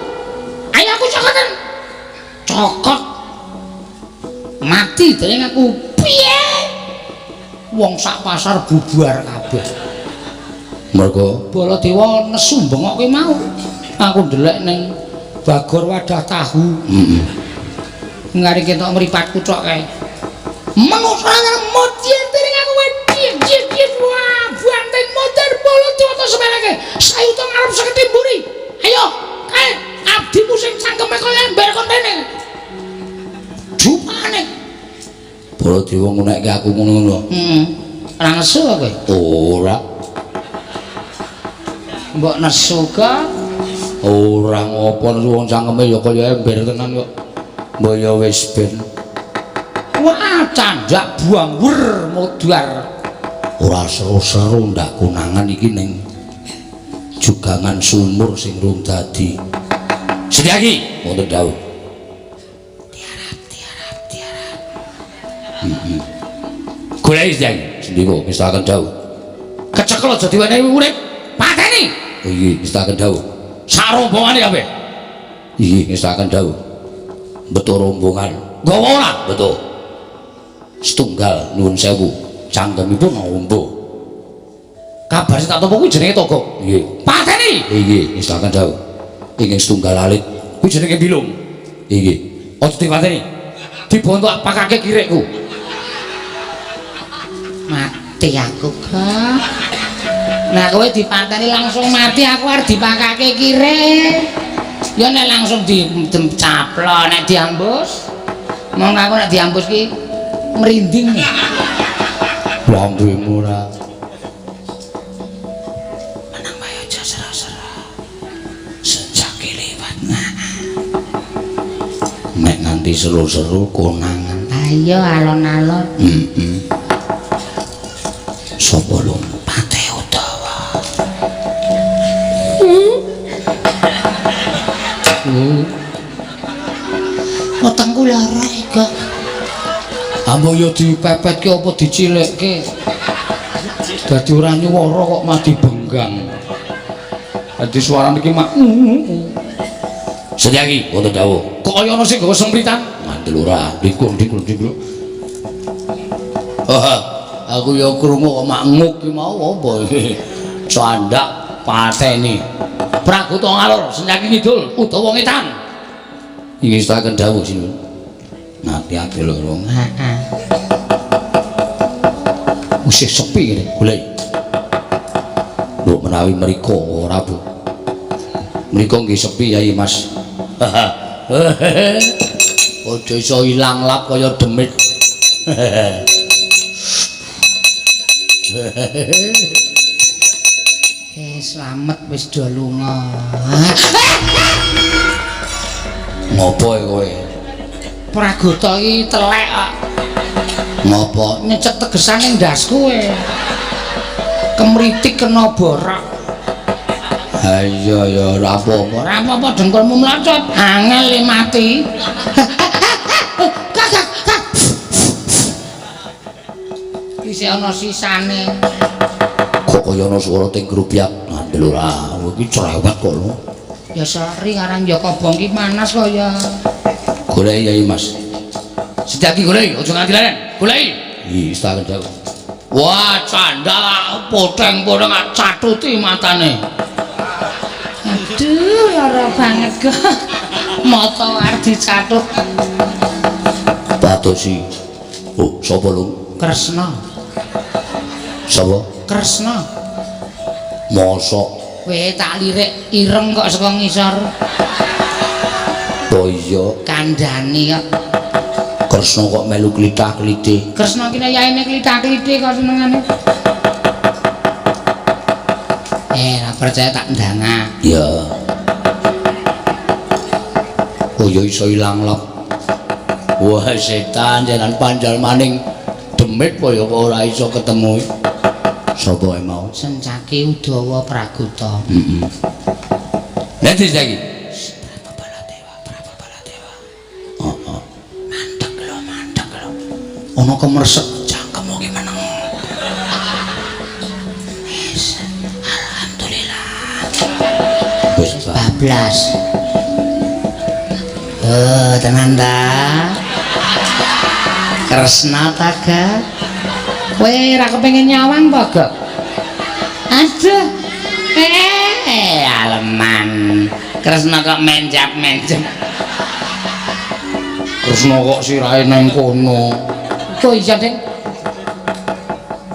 Ayo aku cokoten. Cokot. Mati dening aku. Piye? Wong sak pasar bubar kabeh. Mergo Baladewa nesu bengok kuwi mau. Aku ndelek ning bagor wadah tahu. Heeh. Ngari ketok mripatku tok kae. Menusane modyen dening aku wedi. Wah, banteng modar Baladewa to semeleke. Sayuta ngarep seketi mburi. Ayo, kae abdimu sing cangkeme kaya ember kon rene. Jupane. Baladewa ngunekke aku ngono-ngono. Heeh. Ora nesu kowe? Ora. Mbok nesu ka? Ora ngopo nesu wong cangkeme ya kaya ember tenan kok. Mbok ya wis ben. Wah, candak buang wer modar. Ora seru-seru ndak konangan iki ning jugangan sumur sing rung dadi. Setyaki, wonten dawuh. Tiarap, tiarap, tiarap. Heeh. Goleki Setyaki, sendika ngestaken dawuh. Kecekel aja diwenehi urip. Pateni. Oh iya, ngestaken dawuh. Sak rombongane kabeh. Iya, ngestaken dawuh. Beto rombongan. Nggawa ora? Beto. Setunggal nuwun sewu. Cangkemipun ngombo. Kabar sing tak tampa kuwi jenenge Togok. Nggih. Pateni. Nggih, ngestaken dawuh. Ingkang setunggal alit kuwi jenenge Bilung. Nggih. Aja dipateni. Dibontok pakake kirikku. Mati aku, Kak. Nah, kowe dipateni langsung mati, aku arep dipakake kirik. Ya nek langsung dicaplok, nek diambus. Mong aku nek diambus ki merinding. Lambemu ora. Menang wae aja sera-sera. Senjake liwat. Nek nganti seru-seru konangan. Ayo alon-alon. Heeh. Sopo lho? Pate Udawa. Wetengku lara iki. Ambo ya dipepetke apa dicilikke. Dadi ora nyuwara kok mati benggang. Dadi suarane iki mak. Setyaki wonten dawuh. Kok kaya ana sing gawa sempritan? Ngandel ora, dikul dikul dikul. Aku ya krungu kok mak nguk ki mau apa iki. Candak pateni. Pragota ngalor, Setyaki ngidul, Udawa ngetan. Iki ngestaken dawuh sinuwun. Ngati-ati lho wong. Heeh. Wis sepi kene, golek. Mbok menawi mriko ora, Bu. Mriko nggih sepi Yai Mas. Aja iso ilang lap kaya demit. Slamet wis do lunga. Ngopo kowe? Pragota iki telek kok. Ngopo? Nyecek tegesan ning ndasku kowe. Kemritik kena borak. Ha iya ya ora apa-apa. Ora apa-apa dengkulmu mlocot. Angel le mati. Kakak. Isih ana sisane. Kok kaya ana swara teng grubyak. Ngandel ora. Iki cerewet kok lho. Ya seri aran ya kobong ki panas kaya. Goleki Yai Mas. Setyaki goleki, aja nganti leren. Goleki. Iya, tak jawab. Wah, candal poteng-poteng catuti matane. Aduh, lara banget kok. Mata arep dicatut. Patosi. Oh, sapa lho? Kresna. Sapa? Kresna. Mosok Kowe tak lirik ireng kok saka ngisor. Oh iya, Kandhani kok. Kresna kok melu klithah-klithih. Kresna ki yaene klithah-klithih kok senengane. Ora percaya tak ndangak. Ya. Oh ya iso ilang lap. Wah, setan jalan panjal maning demit kaya kok ora iso ketemu. Sapa ae mau? Sencaki Udawa Pragota. Heeh. Nanti saiki. Prabu Baladewa, Prabu Baladewa. Heeh. Mandek lho, mandek lho. Ana kemersek cangkemmu ki meneng. Wis, alhamdulillah. Wis Bablas. Oh, tenan ta? Kresna ta, Gak? Kowe ora kepengin nyawang apa, Gak? Aduh. Aleman. Kresna kok menjap-menjap. Kresna kok sirahe nang kono. Kok iso, Ding?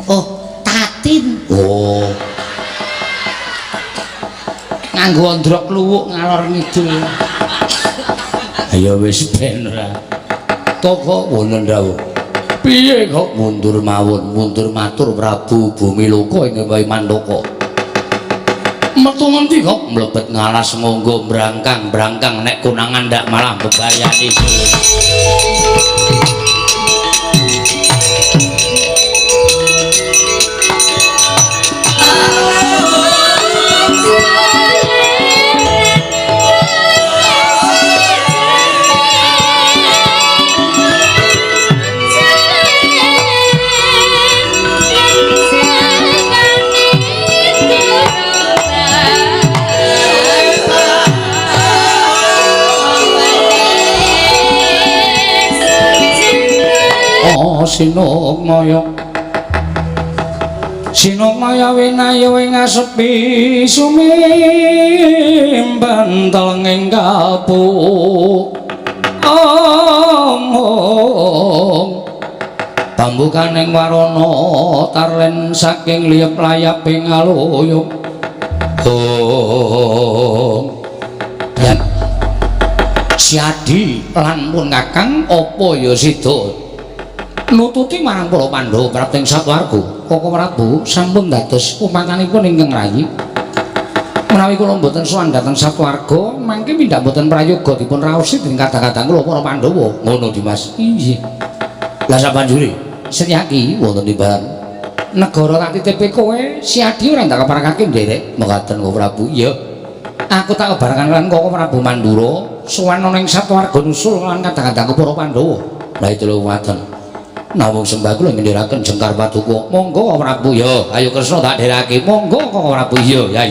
Oh, Tatin. Oh, Nganggo ondrok kluwuk ngalor ngidul. ayo wis ben ora. Koko wonten dawuh. Piye kok mundur mawon, mundur matur Prabu Bumiloka ing Mandaka. Metu ngendi kok mlebet ngalas monggo brangkang-brangkang nek konangan ndak malah bebayani. Sinukmaya Sinukmaya winayu ing asepi sumimpen telenging kapuk omong pambukaning warana tarlen saking liyep layaping aluyuk ong dan Siadi lan pun kakang apa ya sida nututi marang para Pandhawa prapting satuwarga. Koko Prabu sampun dados umatanipun ingkang rayi. Menawi kula mboten sowan dhateng satuwarga, mangke mindhak mboten prayoga dipun raosi dening kadang-kadang kula para Pandhawa. Ngono Dimas. Inggih. Lah sabanjure Setyaki wonten timbalan negara tak titipe kowe, Siadi ora ndak keparengake nderek. Mekaten Koko Prabu. Iya. Aku tak kebarengan lan Koko Prabu Mandura sowan ana ing satuwarga nusul lan kadang-kadang para Pandhawa. Lah itu lho waten. Nawung sembah kula ngendheraken jengkar paduka. Monggo Koko Prabu. Ya, ayo Kresna tak dherake. Monggo Koko Prabu. Iya, ya.